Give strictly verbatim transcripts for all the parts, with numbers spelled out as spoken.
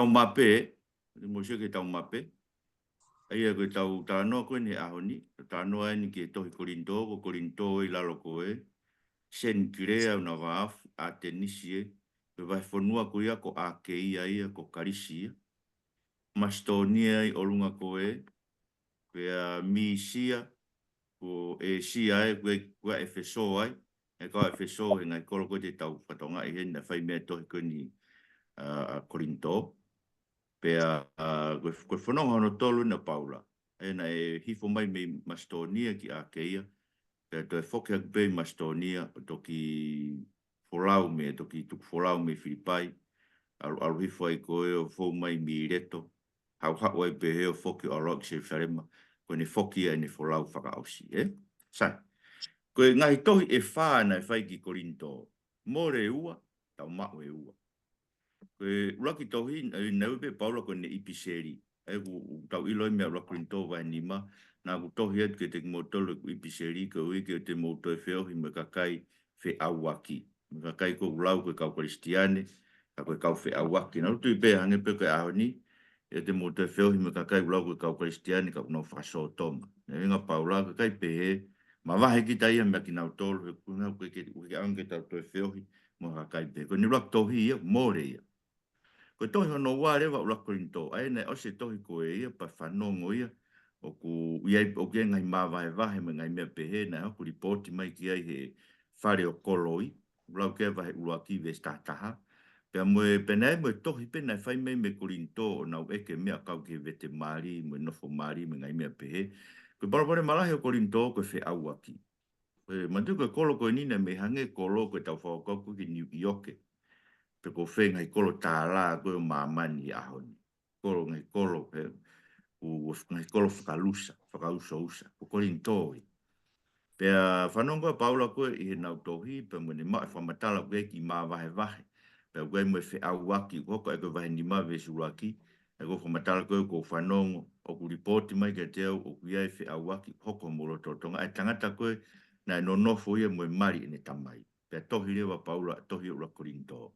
tau mape, ʻoku mou sio ki he tau mape. ʻA ia ko e tau talanoa ko eni he ʻaho ni, talanoa eni ki he tohi Kolinitō, ko Kolinitō ʻi lalo ko ē, Senitulea ʻo Navāfi, ʻAtenisi ē, ko e vahefonua ko ia ko ʻAkeia ia, ko Kalisi ia. Masitōnia ʻi ʻolunga ko ē, pea Misia, ko ʻĒsia ē, ko e, ko ʻEfesō ai, ʻa e kau ʻEfesō he ngaahi kolo ko ē te tau fakatokangaʻi heni, naʻe fai mei ai e tohi ko eni, ʻa, ʻa Kolinitō. Pea, ʻa, ko e, ko e fononga hono tolu ʻa Paula. ʻA ia naʻe hifo mai mei Masitōnia ki ʻAkeia, pea toe foki hake pē ʻi Masitōnia, ʻo toki folau mei, toki tuku folau mei Filipai, ʻalu, ʻalu hifo ai ko ē ʻo fou mai Mileto, haʻuhaʻu ai pē ʻo foki ʻo ʻalu ki Selusalema, ko ʻene foki ia ʻene folau fakaʻosi, ē? Sai. Ko e ngaahi tohi ʻe fā naʻe fai ki Kolinitō, mole ʻe ua, tau maʻu ʻe ua. Ko e ʻuluaki tohi, ʻa ia naʻe ui pē ʻe Paula ko ʻene ʻipiseli. ʻA ia ʻoku tau ʻilo ai mei he ʻuluaki Kolinitō vahe nima, naʻa ku tohi atu kiate kimoutolu ʻeku ʻipiseli, koeʻuhi ke te mou toe feohi mo e kakai feʻauaki. Mo e kakai ʻoku lau ko e kau Kalisitiane, ka ko e kau feʻauaki. Naʻa ku tui pē hangē pē ko e ʻaho ni, ʻe te mou toe feohi mo e kakai ʻoku lau ko e kau Kalisitiane, ka ʻoku nau fakasōtoma. Naʻe ʻuhinga ʻa Paula, kakai pehē, mavahe kita ia meiate kinautolu, he ʻoku ʻikai ke, ʻoku ʻikai ke tau toe feohi mo e kakai pehē. Ko ʻene ʻuluaki tohi ia, mole ia. Ko e tohi hono ua leva ʻuluaki Kolinitō, ʻa ia naʻe ʻosi e tohi ko ē ia, pea fanongo ia, ʻoku ʻi ai, ʻoku ʻi ai e ngaahi māvahevahe mo e ngaahi meʻa pehē, naʻe hoko e lipooti mai ki ai he fale ʻo Koloi, lau ki ai vahe ʻuluaki veesi taha taha. Pea mo e, pea naʻe mo e tohi pē naʻe fai mai mei Kolinitō ʻo nau ʻeke meʻa kau ki he vete mali, mo e nofo mali, mo e ngaahi meʻa pehē. Ko e palopalema lahi ʻo Kolinitō ko e feʻauaki. ʻE, manatu ko e kolo ko eni naʻe mei hangē e kolo ko ē ʻoku tau fakakaukau ko ē ki Niu ʻIoke. Pe ko fē ngaahi kolo tālā ko ē ʻo māmani he ʻaho ni. Kolo, ngaahi kolo, ē, ʻoku, ʻoku ngaahi kolo fakalusa, fakausousa, ko Kolinitō ia. Pea fanongo ʻa Paula ko ē ʻi heʻenau tohi, pea mo ʻene maʻu e fakamatala ko ē ki he māvahevahe. Pea ko e mo e feʻauaki, ʻoku hoko ʻa e ko e vahe nima veesi ʻuluaki, ʻa ia ko e fakamatala ko ē ʻoku ou fanongo, ʻoku lipooti mai kiate au, ʻoku ʻi ai e feʻauaki, hoko homou lotolotonga, ʻa e tangata ko ē, naʻe nonofo ia mo e mali ʻene tamai. Pea tohi leva ʻa Paula, tohi ʻuluaki Kolinitō.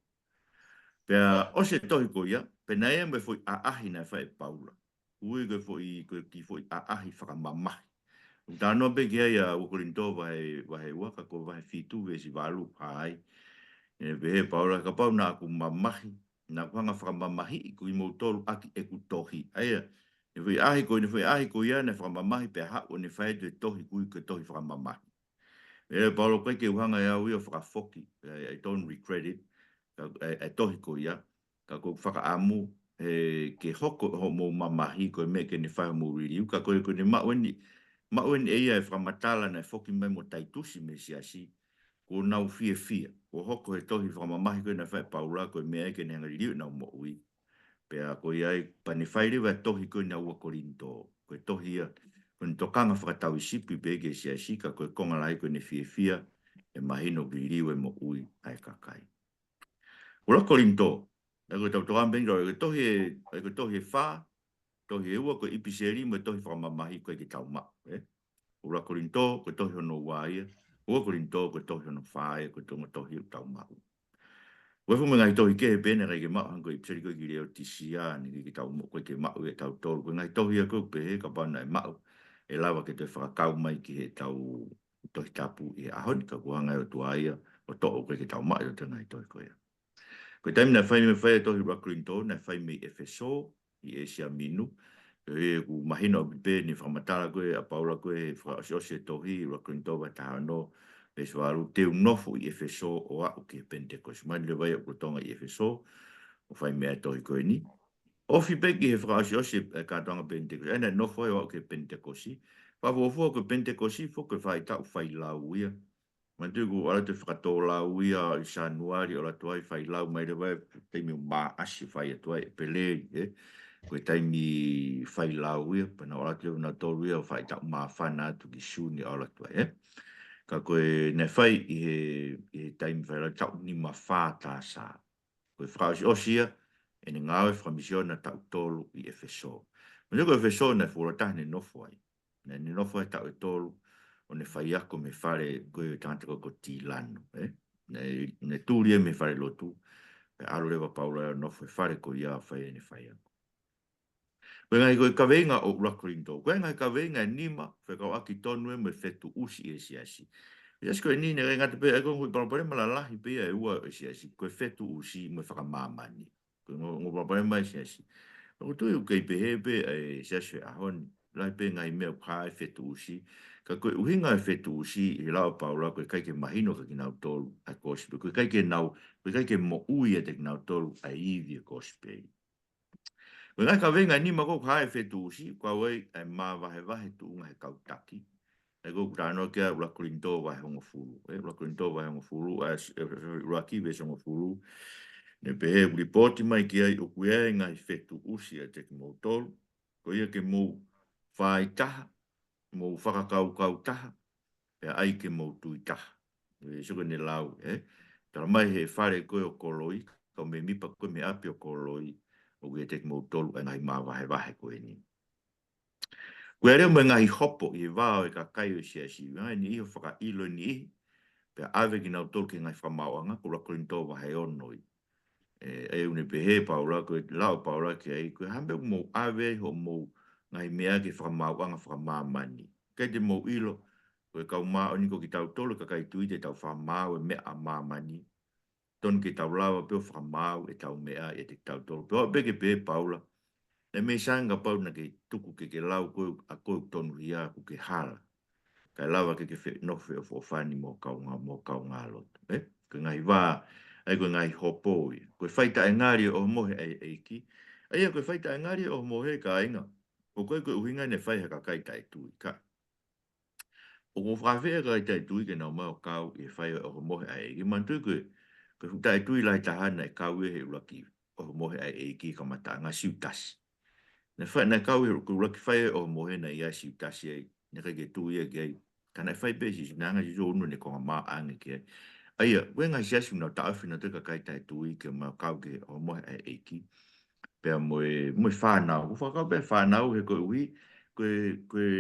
Pea ʻosi e tohi ko ia, pea naʻe ʻi ai mo e foʻi ʻaʻahi naʻe fai ʻe Paula. Ui ko e foʻi, ko e kiʻi foʻi ʻaʻahi fakamamahi. ʻOku talanoa pē ki ai ʻa ʻuluaki Kolinitō vahe, vahe ua, ka ko vahe fitu veesi valu, hai. ʻE pehē ʻe Paula, kapau naʻa ku mamahi, naʻa ku hanga ʻo fakamamahiʻi kimoutolu ʻaki ʻeku tohi. ʻA ia, ʻene foʻi ʻaʻahi ko, ʻene foʻi ʻaʻahi ko ia naʻe fakamamahi pea haʻu ʻo ne fai atu e tohi ko ē ko e tohi fakamamahi. ʻE Paula, ʻoku ʻikai ke u hanga ʻe au ia ʻo fakafoki, I, I don't regret it, ka, e, e tohi ko ia, ka ʻoku ou fakaʻamu, ē, ke hoko hoʻomou mamahi ko e meʻa ke ne fai hoʻomou liliu, ka ko e, ko ʻene maʻu eni, maʻu eni ʻe ia e fakamatala naʻe foki mai mo Taitusi mei he siasi, kuo nau fiefia, kuo hoko e tohi fakamamahi ko ē naʻe fai ʻe Paula, ko e meʻa ia ke ne hanga ʻo liliu ʻenau moʻui. Pea ko ia ai, pea ne fai leva e tohi ko eni ʻa ʻuluaki Kolinitō, ko e tohi ia, ko ʻene tokanga fakatauhisipi pē ki he siasi, ka ko e konga lahi ko ʻene fiefia, ʻe mahino ʻoku liliu e moʻui ʻa e kakai. ʻUluaki Kolinitō, ʻa ia ko e tau tokanga pē eni, ko e tohi ē, ʻa ia ko e tohi ʻe fā, tohi ʻe ua ko e ʻipiseli mo e tohi fakamamahi ʻoku ʻikai ke tau maʻu, ē? ʻUluaki Kolinitō, ko e tohi hono ua ia, ʻuluaki Kolinitō, ko e tohi hono fā ia, ko e ongo tohi ʻoku tau maʻu. ʻOku ʻi ai foki mo e ngaahi tohi kehe pē naʻe ʻikai ke maʻu, hangē ko e ʻipiseli ko ē ki Leotisia, naʻe ʻikai ke tau maʻu, ʻikai ke maʻu ia ʻe tautolu. Ko e ngaahi tohi ia ko ē ʻoku pehē, kapau naʻe maʻu, ʻe lava ke toe fakakau mai ki heʻetau Tohi Tapu ʻi he ʻaho ni, ka kuo hanga ʻe he ʻOtua ia ʻo toʻo ʻoku ʻikai ke tau maʻu ʻe tautolu e ngaahi tohi ko ia. Ko e taimi naʻe fai mei ai e tohi ʻuluaki Kolinitō, naʻe fai mei ʻEfesō, ʻi ʻĒsia Minu. ʻOku mahino ʻaupito pē ʻene fakamatala ko ē ʻa Paula ko ē he fakaʻosiʻosi e tohi, ʻuluaki Kolinitō vahe taha ono, veesi valu, te u nofo ʻi ʻEfesō ʻo aʻu ki he Penitekosi. Mahino leva ia ʻoku lolotonga ʻi ʻEfesō, ʻo fai mei ai e tohi ko eni. Ofi pē ki he fakaʻosiʻosi e kātoanga Penitekosi. ʻA ia naʻe nofo ai ʻo aʻu ki he Penitekosi. Fakafuofua ko e Penitekosi foki ko e faʻahitaʻu failau ia. Manatuʻi ʻoku ʻalu atu e fakatōlau ia ʻi Sānuali, ʻalu atu ai failau mai leva e taimi ʻo Māʻasi, fai atu ai ʻEpeleli, ē. Ko e taimi failau ia, pea nau ʻalu atu leva nautolu ia ʻo faʻahitaʻu māfana atu ki Sune ʻalu atu ai, ē. Ka ko e naʻe fai ʻi he, ʻi he taimi failau taʻu nima fā T S. Ko e fakaʻosiʻosi ia ʻene ngāue fakamisiona taʻu tolu ʻi ʻEfesō. Manatuʻi ko ʻEfesō naʻe fuoloa taha ʻene nofo ai. Naʻa ne nofo ai taʻu ʻe tolu, ʻo ne faiako mei he fale ko ē ʻo e tangata ko ē ko Tilano, ē? Naʻa ne, naʻa ne tuli ia mei he falelotu, Pea ʻalu leva ʻa Paula ʻo nofo he fale ko ia ʻo fai ʻene faiako. Ko e ngaahi ko e kaveinga ʻo ʻuluaki Kolinitō. Ko e ngaahi kaveinga ʻe nima, fekauʻaki tonu ia mo e fetuʻusi ʻi he siasi. Siasi ko eni naʻe ngata pē ai ko e palopalema lalahi pē ia ʻe ua ʻo e siasi. Ko e fetuʻusi mo e fakamāmani. Ko e ongo, ongo palopalema ʻi he siasi. Pea ʻoku ou tui ʻoku kei pehē pē ʻa e siasi he ʻaho ni. Lahi pē ngaahi meʻa ʻoku hā ai e fetuʻusi. Ka ko e ʻuhinga e fetuʻusi ʻi he lau ʻa Paula ko e ʻikai ke mahino kia kinautolu ʻa e kosipeli. Ko e ʻikai ke nau, ko e ʻikai ke moʻui ʻiate kinautolu ʻa e ivi ʻo e kosipeli. Ko e ngaahi kaveinga ʻe nima ʻoku hā ai e fetuʻusi, ʻoku kau ai ʻa e mavahevahe tuʻunga he kau taki. ʻA ia ʻoku talanoa ki ai ʻa ʻuluaki Kolinitō vahe hongofulu. ʻE, ʻuluaki Kolinitō vahe hongofulu, ʻa, s-, e, e, ʻuluaki veesi hongofulu. Naʻe pehē ʻoku lipooti mai ki ai ʻoku ʻi ai e ngaahi fetuʻusi ʻiate kimoutolu. Ko ia ke mou fāitaha, mou fakakaukau taha, pea ʻai ke mou tui taha. ʻE, sio ki heʻene lau, ē? Tala mai he fale ko ē ʻo Koloi, kau mēmipa ko ē mei ʻapi ʻo Koloi, ʻoku ʻiate kimoutolu ʻa e ngaahi mavahevahe ko eni. Ko e lea mo e ngaahi hopo ʻi he vā ʻo e kakai ʻo e siasi, ʻa e niʻihi ʻoku fakaʻilo e niʻihi, pea ʻave kinautolu ki he ngaahi fakamaauʻanga, ko ʻuluaki Kolinitō vahe ono ia. ʻE, ʻa ia ʻoku ne pehē ʻe Paula, ko e lau ʻa Paula ki ai, ko e hā e meʻa ʻoku mou ʻave ai hoʻomou ngaahi meʻa ki he fakamaauʻanga fakamāmani. ʻIkai te mou ʻilo, ko e kau māʻoniʻoni ko kitautolu, kakai tui te tau fakamaau e meʻa ʻa māmani. Tonu ke tau lava pē ʻo fakamaau ʻetau meʻa ʻiate kitautolu. Pea ʻoua pē ke pehē ʻe Paula, naʻe mei sangi kapau naʻa ke tuku ke ke lau ko ē ʻa koe ʻoku tonuhia ʻoku ke hala. Kae lava ke ke fe-, nofo feʻofoʻofani mo e kaungā, mo e kaungālotu. Ē? Ko e ngaahi vā, ʻa ia ko e ngaahi hopo ia. Ko e fai taʻengali ʻo e ʻohomohe ʻa e ʻEiki. ʻA ia ko e fai taʻengali ʻo e ʻohomohe kāinga. ʻOku ʻikai ko e ʻuhinga naʻe fai ʻe he kakai taʻetui. Ka ʻoku fakaafeʻi e kakai taʻetui ke nau ō mai ʻo kau ʻi he fai ʻo e ʻohomohe ʻa e ʻEiki. Manatuʻi ko e, ko e fuʻu taʻetui lahi taha naʻe kau ia he ʻuluaki ʻohomohe ʻa e ʻEiki kamataʻanga, Siutasi. Naʻe fai, naʻe kau he ʻuluaki fai ʻo e ʻohomohe naʻe ʻi ai ʻa Siutasi ai, naʻe ʻikai ke tui ia ki ai. Ka naʻe fai pē ʻe Sīsū, naʻe hanga ʻe Sīsū ʻo unu ʻene konga maʻu ange ki ai. ʻA ia, ko e ngaahi siasi ʻoku nau taʻofi nautolu e kakai taʻetui ke ō mai ʻo kau ki he ʻohomohe ʻa e ʻEiki. Pea mo e, mo e fānau, ʻoku fakakau pē fānau he koeʻuhi, ko e, ko e,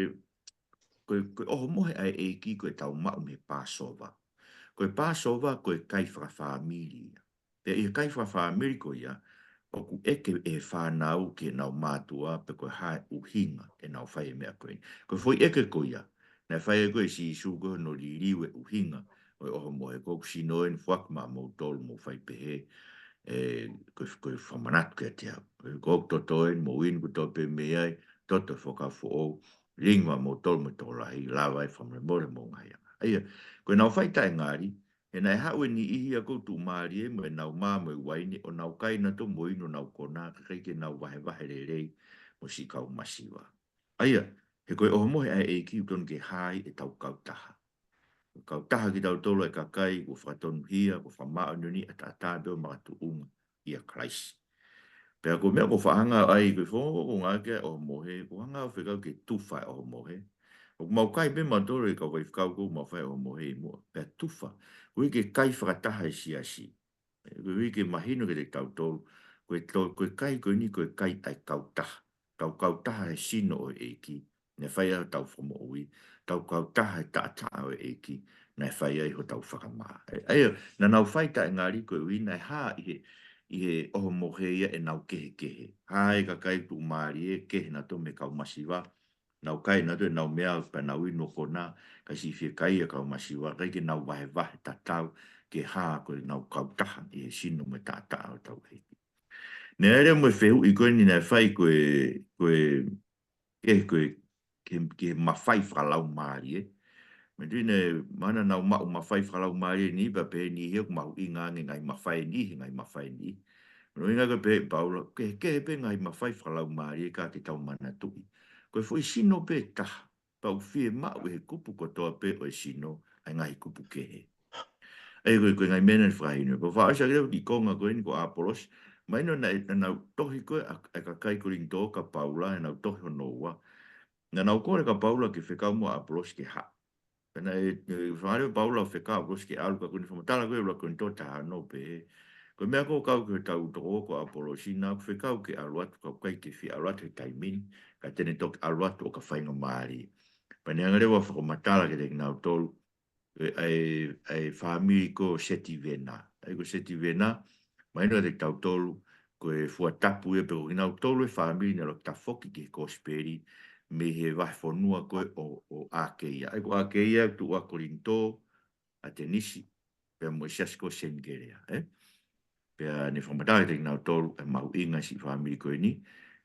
ko e, ko e ʻohomohe ʻa e ʻEiki ko ʻetau maʻu mei he Pāsova. Ko e Pāsova ko e kai fakafāmili ia. Pea ʻi he kai fakafāmili ko ia, ʻoku ʻeke ʻe he fānau ki heʻenau mātuʻa pe ko e hā e ʻuhinga ʻenau fai e meʻa ko eni. Ko e foʻi ʻeke ko ia, naʻe fai ai ko ē ʻe Sīsū ko hono liliu e ʻuhinga ʻo e ʻohomohe, ko hoku sino eni ʻoku foaki maʻamoutolu, mou fai pehē, ē, ko e, ko e fakamanatu kiate au. Ko hoku toto eni, mou inu kotoa pē mei ai, toto ʻo e Fuakava Foʻou, lilingi maʻamoutolu mo e tokolahi, lava ai e fakamolemole homou ngaahi anga. ʻA ia, ko ʻenau fai taʻengali, he naʻe haʻu e niʻihi ia ʻoku tuʻumālie mo ʻenau mā mo e uaine, ʻo nau kai nautolu mo inu honau kona, kae ʻikai ke nau vahevahe lelei mo siʻi kau masiva. ʻA ia, he ko e ʻohomohe ʻa e ʻEiki ʻoku tonu ke hā ai ʻetau kautaha. Kautaha kitautolu e kakai kuo fakatonuhia, kuo fakamāʻoniʻoniʻi ʻataʻatā pea ʻo makatuʻunga ʻia Kalaisi. Pea ko e meʻa ʻoku ou faʻa hanga ai, ko e founga ʻoku ou ngāueʻaki e ʻohomohe, ʻoku ou hanga ʻo fekau ke tufa e ʻohomohe. ʻOku mau kai pē mautolu e kau faifekau ʻoku mau fai e ʻohomohe ʻi muʻa, pea tufa. Koeʻuhi ke kai fakataha e siasi. Koeʻuhi ke mahino kiate kitautolu, ko e to-, ko e kai ko eni ko e kai ʻa e kautaha. Tau kautaha he sino ʻo e ʻEiki, naʻe fai ai hotau fakamoʻui, tau kautaha he taʻataʻa ʻo e ʻEiki, naʻe fai ai hotau fakamā. ʻA ia, naʻa nau fai taʻengali koeʻuhi naʻe hā ʻi he, ʻi he ʻohomohe ia ʻenau kehekehe. Hā e kakai tuʻumālie, kehe nautolu mei he kau masiva, nau kai nautolu ʻenau meʻa pea nau inu e kona, ka siʻi fiekaia e kau masiva, ʻikai ke nau vahevahe tatau ki he hā ko ʻenau kautaha ʻi he sino mo e taʻataʻa ʻo hotau ʻEiki. Naʻe ʻi ai leva mo e fehuʻi ko eni naʻe fai ko e, ko e, ke, ko e, ke, ke mafai fakalaumālie. Manatuʻi naʻe, mahalo naʻa nau maʻu mafai fakalaumālie ni, pea pehē ʻe niʻihi ʻoku mahuʻinga ange ngaahi mafai ni, he ngaahi mafai ni. Mahino ko e pehē ʻe Paula, kehekehe pē ngaahi mafai fakalaumālie ka ke tau manatuʻi. Ko e foʻi sino pē taha, pea ʻoku fiemaʻu ʻe he kupu kotoa pē ʻo e sino ʻa e ngaahi kupu kehe. ʻA ia ko e, ko e ngaahi meʻa naʻe fakahinohino. Pea faʻa ʻosi ʻaki leva e kiʻi konga ko eni ko ʻApolosi. Mahino naʻe, naʻa nau tohi ko ē ʻa, ʻa e kakai Kolinitō kia Paula, ʻenau tohi hono ua. Naʻa nau kole kia Paula ke fekau mo ʻApolosi ke haʻu. Pea naʻe, ʻe, fālio Paula ʻo fekau ʻApolosi ke ʻalu, ka ko eni fakamatala ko ē ʻuluaki Kolinitō taha ono pē. Ko e meʻa ko ē ʻoku kau ki hotau tokoua ko ʻApolosi, naʻa ku fekau ke ʻalu atu, ka ʻoku ʻikai ke fie ʻalu atu he taimi ni, ka te ne toki ʻalu atu ʻo ka faingamālie. Pea ne hanga leva ʻo fakamatala kiate kinautolu, ē, ʻa e, ʻa e fāmili ko Setivena. ʻA ia ko Setivena, Mahino kiate kitautolu, ko e fua tapu ia pē ko kinautolu e fāmili naʻe ʻuluaki tafoki ki he kosipeli mei he vahefonua ko ē ʻo, ʻo ʻAkeia. ʻA ia ko ʻAkeia tuʻu ʻa Kolinitō, ʻAtenisi, pea mo e siasi ko Senikelea, ē? Pea ne fakamatala kiate kinautolu e mahuʻinga e siʻi fāmili ko eni,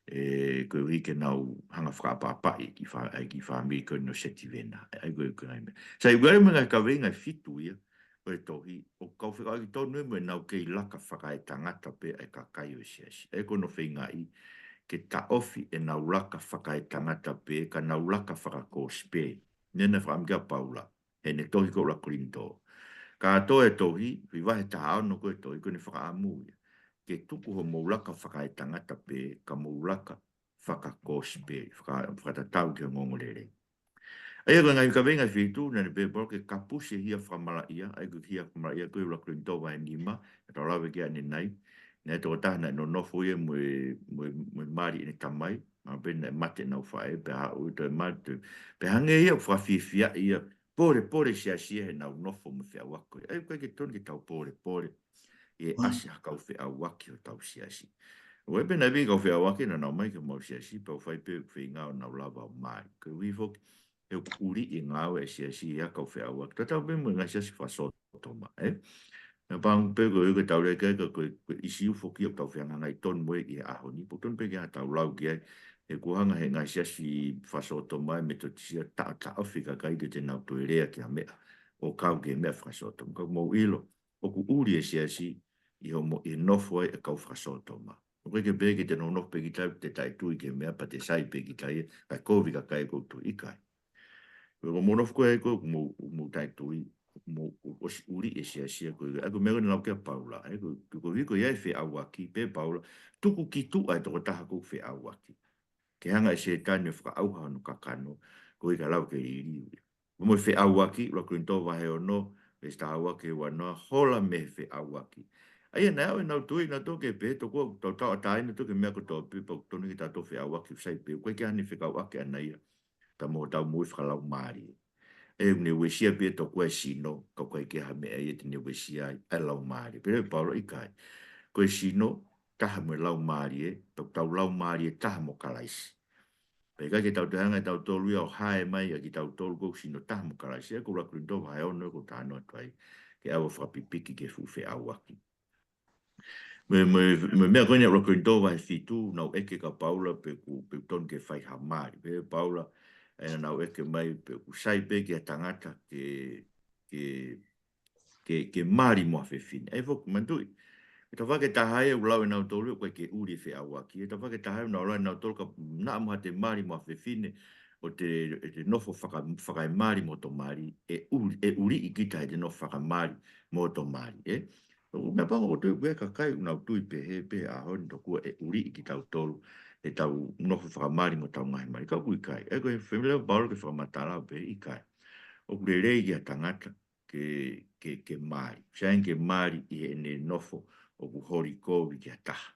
ē, koeʻuhi ke nau hanga fakaʻapaʻapaʻi e kiʻi fā-, e kiʻi fāmili ko eni ʻo Setivena. ʻA ia ko e, ko e ngaahi meʻa. Sai, ʻoku ʻi ai mo e ngaahi kaveinga ʻe fitu ia ʻo e tohi, ʻoku kau fekauʻaki tonu ia mo ʻenau kei laka fakaetangata pē ʻa e kakai ʻo e siasi. ʻA ia ko hono feingaʻi ke taʻofi ʻenau laka fakaetangata pē, ka nau laka fakakosipeli. Naʻe fakaʻamu kia Paula, heʻene tohi ko ē ʻUluaki Kolinitō. Kātoa e tohi, ʻi he vahe taha ono ko ē e tohi, ko ʻene fakaʻamu ia ke tuku hoʻomou laka fakaetangata pē, ka mou laka fakakosipeli, faka-, fakatatau ki he ongoongolelei. ʻA ia ko e ngaahi kaveinga ʻe fitu, naʻa ne pehē ʻe Paula ke kapusi e hia fakamalaʻia, ʻa ia ko e hia fakamalaʻia ko ē ʻUluaki Kolinitō vahe nima, ʻoku tau lave ki ai ʻanenai, naʻe tokotaha naʻe nonofo ia mo e, mo e, mo e mali ʻene tamai, mahalo pē naʻe mate ʻenau faʻē, pea haʻu ʻo toe mali, toe, pea hangē ia ʻoku fakafiefiaʻi ia, pōlepole e siasi ia heʻenau nofo mo e feʻauaki. ʻA ia ʻoku ʻikai ke tonu ke tau pōlepole ʻi he ʻasi ha kau feʻauaki hotau siasi. ʻOku ʻi ai pē ʻa e ngaahi kau feʻauaki naʻa nau ō mai ki homau siasi, pea ʻoku fai pē ʻoku feinga ʻo nau lava ʻo mali. Koeʻuhi foki he ʻoku ʻuliʻi e ngāue ʻa e siasi ʻi ha kau feʻauaki. Tatau pē mo e ngaahi siasi fakasōtoma, ē? Naʻa pangu pē ko e ʻikai ke tau lea ki ai ka ko e, ko e ʻīsiu foki ʻoku tau fehangahangai tonu mo ia ʻi he ʻaho ni. ʻOku tonu pē ke tau lau ki ai, he ʻoku hanga ʻe he ngaahi siasi fakasōtoma ʻa e Metotisi ʻo taʻotaʻofi e kakai ke ʻoua te nau toe lea ki ha meʻa ʻo kau ki he meʻa fakasōtoma. Ka ʻoku mou ʻilo, ʻoku ʻuli e siasi ʻi hoʻomo-, ʻi he nofo ai e kau fakasōtoma. ʻOku ʻikai ke pehē ke te nonofo pē kita, te taʻetui ki he meʻa, pea te sai pē kita ia, kae kovi e kakai ʻoku tui, ʻikai. Ko hoʻomou nofo ko ē ko ē, mou, mou taʻetui, mou ʻosi ʻuliʻi e siasi ia ko ē. ʻA ia ko e meʻa ko ē naʻe lau kia Paula, ē, ko, ko, ko ʻi ai e feʻauaki, pehē ʻe Paula, tuku ki tuʻa e tokotaha ʻoku feʻauaki, ke hanga ʻe Sētane ʻo fakaʻauha hono kakano, koeʻuhi kae lava ke liliu ia. Mo e feʻauaki, ʻUluaki Kolinitō vahe ono, veesi taha ua ki he ua noa, hola mei he feʻauaki. ʻA ia naʻe ʻi ai ʻenau tui naʻa nau toki pehē, tokua tau tauʻatāina toki e meʻa kotoa pē, pea ʻoku tonu ke tau toe feʻauaki, ʻoku sai pē, ʻoku ʻikai ke ʻi ai hano fekauʻaki ʻaʻana ia, ka mo hotau moʻui fakalaumālie. ʻE, ʻoku ne uesia pē tokua e sino, ka ʻoku ʻikai ke ʻi ai ha meʻa ia te ne uesia ai ʻa e laumālie. Pehē ʻe Paula, ʻikai. Ko e sino taha mo e laumālie, pea ʻoku tau laumālie taha mo Kalaisi. Pea ʻikai ke tau toe hanga ʻe tautolu ia ʻo hae mai ʻa kitautolu ko e sino taha mo Kalaisi, ʻa ia ko ʻUluaki Kolinitō vahe ono ʻoku ou talanoa atu ai, ke ʻoua ʻe fakapipiki ki he fuʻu feʻauaki. Mo e, mo e, mo e meʻa ko eni ʻUluaki Kolinitō vahe fitu, naʻe ʻeke kia Paula pe ʻoku, pe ʻoku tonu ke fai ha mali. Pehē ʻe Paula, ʻa ia naʻa nau ʻeke mai pe ʻoku sai pē ki ha tangata ke, ke, ke, ke mali mo ha fefine. ʻA ia foki, manatuʻi, e tafaʻaki ʻe taha ia ʻoku lau ʻe nautolu ʻoku ʻikai ke ʻuli e feʻauaki. E tafaʻaki ʻe taha ia ʻoku nau lau ʻe nautolu ka naʻa mo ha te mali mo ha fefine, ʻo te, ʻe te nofo faka-, fakaemali mo hoto mali, ʻe ʻuli, ʻe ʻuliʻi kita heʻete nofo fakamali mo hoto mali, ē? ʻOku meʻapango ʻoku ou tui ʻoku ʻi ai e kakai ʻoku nau tui pehē, pehē he ʻaho ni tokua ʻe ʻuliʻi kitautolu heʻetau nofo fakamali mo hotau ngaahi mali. Ka ʻoku ʻikai. ʻA ia ko e feinga ʻa Paula ke fakamatala pē, ʻikai. ʻOku lelei ki ha tangata ke, ke, ke mali. Sai ange ke mali ʻi heʻene nofo ʻoku holi kovi ki ha taha.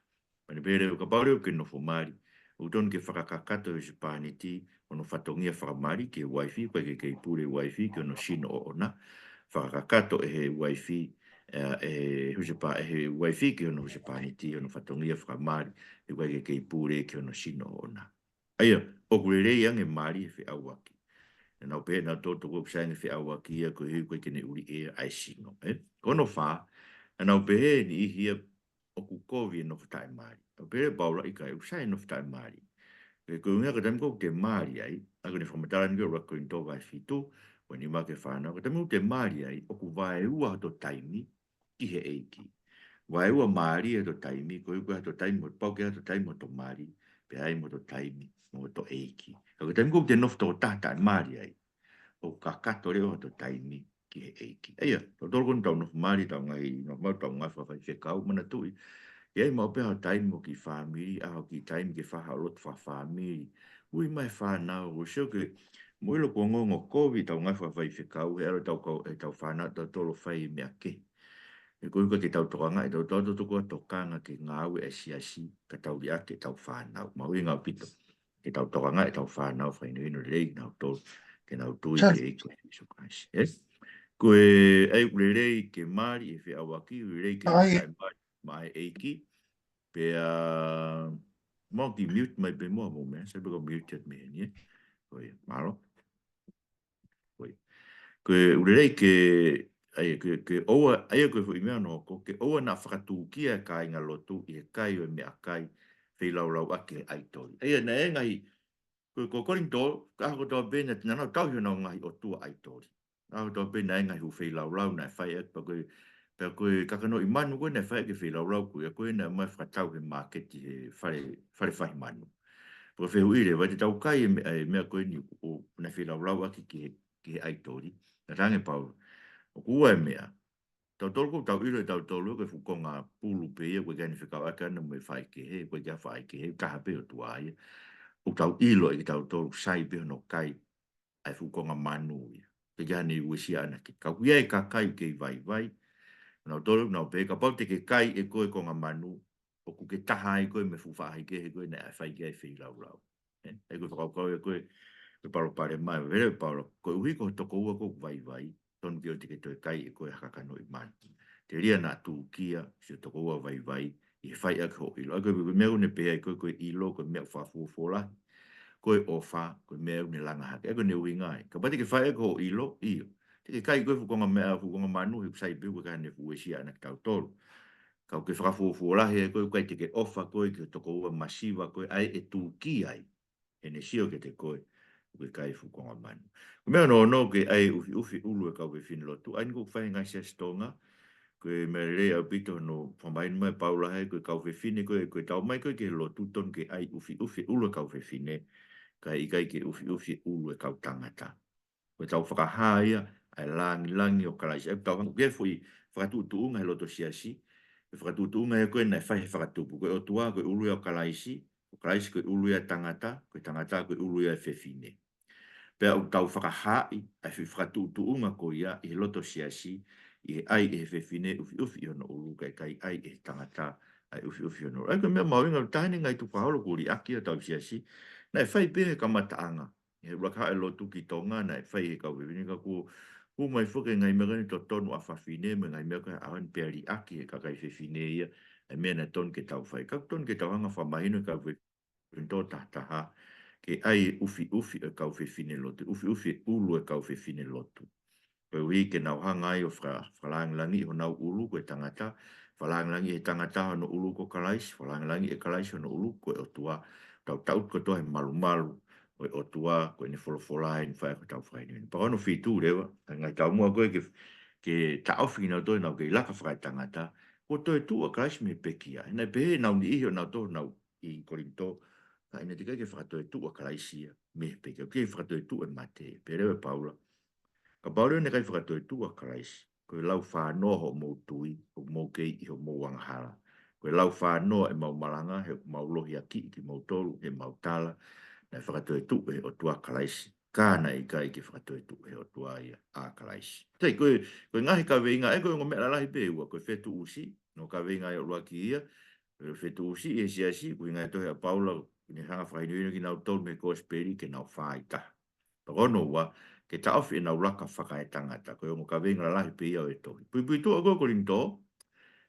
Pea ne pehē leva, kapau leva ʻoku ke nofo mali, ʻoku tonu ke fakakakato ʻe he husepāniti hono fatongia fakamali ki he uaifi, ʻoku ʻikai ke kei pule e uaifi ki hono sino ʻoʻona. Fakakakato ʻe he uaifi, ē, ʻe he husepā-, ʻe he uaifi ki hono husepāniti hono fatongia fakamali, he ʻoku ʻikai ke kei pule ki hono sino ʻoʻona. ʻA ia, ʻoku lelei ange mali he feʻauaki. Naʻa nau pehē nautolu tokua ʻoku sai ange feʻauaki ia koeʻuhi ʻoku ʻikai ke ne ʻuliʻi ʻe ia ʻa e sino, ē? Ko hono fā, naʻa nau pehē ʻe niʻihi ia ʻoku kovi e nofo taʻemali. Ka pehē ʻe Paula, ʻikai, ʻoku sai e nofo taʻemali. He ko e ʻuhinga ko e taimi ko ē ʻoku te mali ai, ʻa ia ko ʻene fakamatala eni ko ē ʻUluaki Kolinitō vahe fitu, ua nima ki he fā noa, ko e taimi ʻoku te mali ai, ʻoku vaeua hoto taimi ki he ʻEiki. Vaeua mālie hoto taimi, koeʻuhi ko e ʻi ai hato taimi mo, pau ke ʻi ai hato taimi mo hoto mali, pea ʻi ai mo hoto taimi mo hoto ʻEiki. Ka ko e taimi ko ē ʻoku te nofo tokotaha taʻemali ai, ʻoku kakato leva hoto taimi ki he ʻEiki. ʻA ia, tautolu ko eni ʻoku tau nofo mali, tau ngaahi, nofo mali, tau ngaahi fakafaifekau, manatuʻi, ʻi ai maʻu pē haʻo taimi mo e kiʻi fāmili, ʻa haʻo kiʻi taimi ke fai haʻo lotu fakafāmili. Ui mai e fānau, ʻo sio ke, mou ʻilo kuo ongoongo kovi ʻetau ngaahi fakafaifekau, he ʻalu ʻetau kau, ʻetau fānau, tautolu ʻo fai e meʻa kehe. He koeʻuhi ko e ʻikai ke tau tokangaʻi, tau, tau, tau, tau tokanga ki he ngāue ʻa e siasi, ka tau liʻaki ʻetau fānau. Mahuʻinga ʻaupito ke tau tokangaʻi ʻetau fānau, fakahinohino lelei kinautolu ke nau tui ki he ʻEiki ko Sīsū Kalaisi. Ē? Ko e, ʻa ia ʻoku lelei ke mali he feʻauaki, ʻoku lelei ke ʻai mali. maʻa e ʻEiki. Pea, mau kiʻi mute mai pē muʻa mo meʻa, sai pē ka mute atu mei heni, ē. Ko ia, mālō. Ko ia. Ko e ʻū lelei ke, ʻa ia ke, ke ʻoua, ʻa ia ko e foʻi meʻa ʻoku hoko, ke ʻoua naʻa fakatūkia e kāingalotu ʻi he kai ʻo e meʻakai, feilaulauʻaki he ʻaitoli. ʻA ia naʻe ngaahi, ko, ko Kolinitō, ka ʻaho kotoa pē naʻa, naʻa nau tauhi honau ngaahi ʻotua ʻaitoli. ʻAho kotoa pē naʻe ngaahi hū feilaulau naʻe fai ʻaki pea ko e, pea ko e kakanoʻi manu ko ē naʻe fai ʻaki e feilaulau ko ia ko ē naʻe ʻomai fakatau he māketi he fale, fale fai manu. Pea ko e fehuʻi leva, te tau kai e meʻa, e meʻa ko eni ʻoku, ʻoku naʻe feilaulau ʻaki ki he, ki he ʻaitoli. Naʻe talaange ʻe Paula, ʻoku ua e meʻa. Tautolu ʻoku tau ʻilo ʻe tautolu ko e fuʻu konga pulu pē ia, ʻoku ʻikai ke ne fekauʻaki ʻana mo e faikehe, ʻoku ʻikai ke faikehe, taha pē ʻOtua ia. ʻOku tau ʻilo ʻe kitautolu sai pē hono kai ʻa e fuʻu konga manu ia. ʻIkai ke ne uesia ʻana ki ai. Ka ʻoku ʻi ai e kakai kei vaivai. Nautolu, nau pehē kapau te ke kai ʻe koe e konga manu, ʻoku ke taha ai koe mei he fuʻu faikehe ko ē naʻe fai ki ai e feilaulau. Ē, ʻa ia ko e fakakaukau ia ko ē, ko e palopalema, ʻe vele Paula, koeʻuhi ko ho tokoua ʻoku vaivai, tonu ke ʻoua te ke toe kai ʻe koe ha kakanoʻi manu. Telia naʻa tūkia siʻo tokoua vaivai, ʻi he fai ʻaki hoʻo ʻilo. ʻA ia ko e meʻa ʻoku ne pehē ai ko ē, ko e ʻilo, ko e meʻa ʻoku fakafuofuolahi, ko e ʻofa, ko e meʻa ʻoku ne langa hake. ʻA ia ko ʻene ʻuhinga ia. Kapau te ke fai ʻaki hoʻo ʻilo, ʻio. Te ke kai koe e fuʻu konga meʻa, fuʻu konga manu, he ʻoku sai pē ʻoku ʻikai ke ne uesia ʻana kitautolu. Ka ʻoku ke fakafuofuolahi ʻe koe, ʻoku ʻikai te ke ʻofa koe ki ho tokoua masiva ko ē, ʻa ia ʻe tūkia ai ʻene sio kiate koe ʻoku ke kai e fuʻu konga manu. Ko e meʻa hono ono, ke ʻai e ʻufiʻufi ʻulu e kau fefine lotu. ʻA ia eni ʻoku fai he ngaahi siasi Tonga, ko e meʻa lelei ʻaupito hono fakamahino mai ʻe Paula he ko e kau fefine ko ē, ko ʻetau ō mai ko ē ki he lotu tonu ke ʻai e ʻufiʻufi ʻulu e kau fefine, kae ʻikai ke ʻufiʻufi ʻulu e kau tangata. Ko ʻetau fakahā ia ʻa e langilangi ʻo Kalaisi. ʻA ia ʻoku tau hanga ʻoku ʻi ai e foʻi fakatuʻutuʻunga he loto siasi, e fakatuʻutuʻunga ia ko ē naʻe fai he fakatupu. Ko e ʻOtua ko e ʻulu ia ʻo Kalaisi, ko Kalaisi ko e ʻulu ia ʻo e tangata, ko e tangata ko e ʻulu ia ʻo e fefine. Pea ʻoku tau fakahaaʻi ʻa e foʻi fakatuʻutuʻunga ko ia ʻi he loto siasi, ʻi he ʻai ʻe he fefine e ʻufiʻufi ʻi hono ʻulu, kae ʻikai ʻai ʻe he tangata ʻa e ʻufiʻufi ʻi hono ʻulu. ʻA ia ko e meʻa mahuʻinga, taha eni e ngaahi tukufakaholo ʻoku liʻaki ʻetau siasi, naʻe fai pē he kamataʻanga. He ʻuluaki haʻu e lotu ki Tonga naʻe fai he kau fefine, ka kuo, kuo hū mai foki e ngaahi meʻa ko eni totonu ʻa fafine, mo e ngaahi meʻa ko ē he ʻaho ni pea liʻaki ʻe he kakai fefine ia ʻa e meʻa naʻe tonu ke tau fai. Ka ʻoku tonu ke tau hanga ʻo fakamahino ki he kau fefine Kolinitō taha taha, ke ʻai e ʻufiʻufi e kau fefine lotu, ʻufiʻufi e ʻulu e kau fefine lotu. Koeʻuhi ke nau hanga ai ʻo faka-, fakalāngilangiʻi honau ʻulu ko e tangata, fakalāngilangiʻi ʻe he tangata hono ʻulu ko Kalaisi, fakalāngilangiʻi ʻe Kalaisi hono ʻulu ko e ʻOtua. Tau taʻutu kotoa he malumalu ʻo e ʻOtua, ko ʻene folofola ʻeni ʻoku fai ʻaki hotau fakahinohino. Pea ko hono fitu leva, ʻa e ngaahi taumuʻa ko ē ke, ke taʻofi kinautolu ʻoku nau kei laka fakaetangata, kuo toetuʻu ʻa Kalaisi mei he pekia. He naʻe pehē ʻe he niʻihi ʻo nautolu ʻi Kolinitō, ka ʻoku ʻikai ke fakatoetuʻu ʻa Kalaisi ia mei he pekia, ʻoku kei fakatoetuʻu e mate. Pehē leva ʻe Paula, kapau leva naʻe ʻikai fakatoetuʻu ʻa Kalaisi, ko e laufānoa hoʻomou tui, ʻoku mou kei ʻi homou angahala. Ko e laufānoa ʻemau malanga, he ʻoku mau lohiakiʻi kimoutolu heʻemau tala, naʻe fakatoetuʻu ʻe he ʻOtua ʻa Kalaisi, ka naʻe ʻikai ke fakatoetuʻu ʻe he ʻOtua ia ʻa Kalaisi. Sai, ko e, ko e ngaahi kaveinga, ʻa ia ko e ongo meʻa lalahi pē ʻe ua, ko e fetuʻusi, ʻa e kaveinga ia ʻuluaki ia, ko e fetuʻusi ʻi he siasi, ko e ʻuhinga e tohi ʻa Paula, ʻoku ne hanga ʻo fakahinohino kinautolu mei he kosipeli ke nau fā ʻi taha. Pea ko hono ua, ke taʻofi ʻenau laka fakaetangata, ko e ongo kaveinga lalahi pē ia ʻo e tohi. Puipuituʻa ko ē ʻo Kolinitō,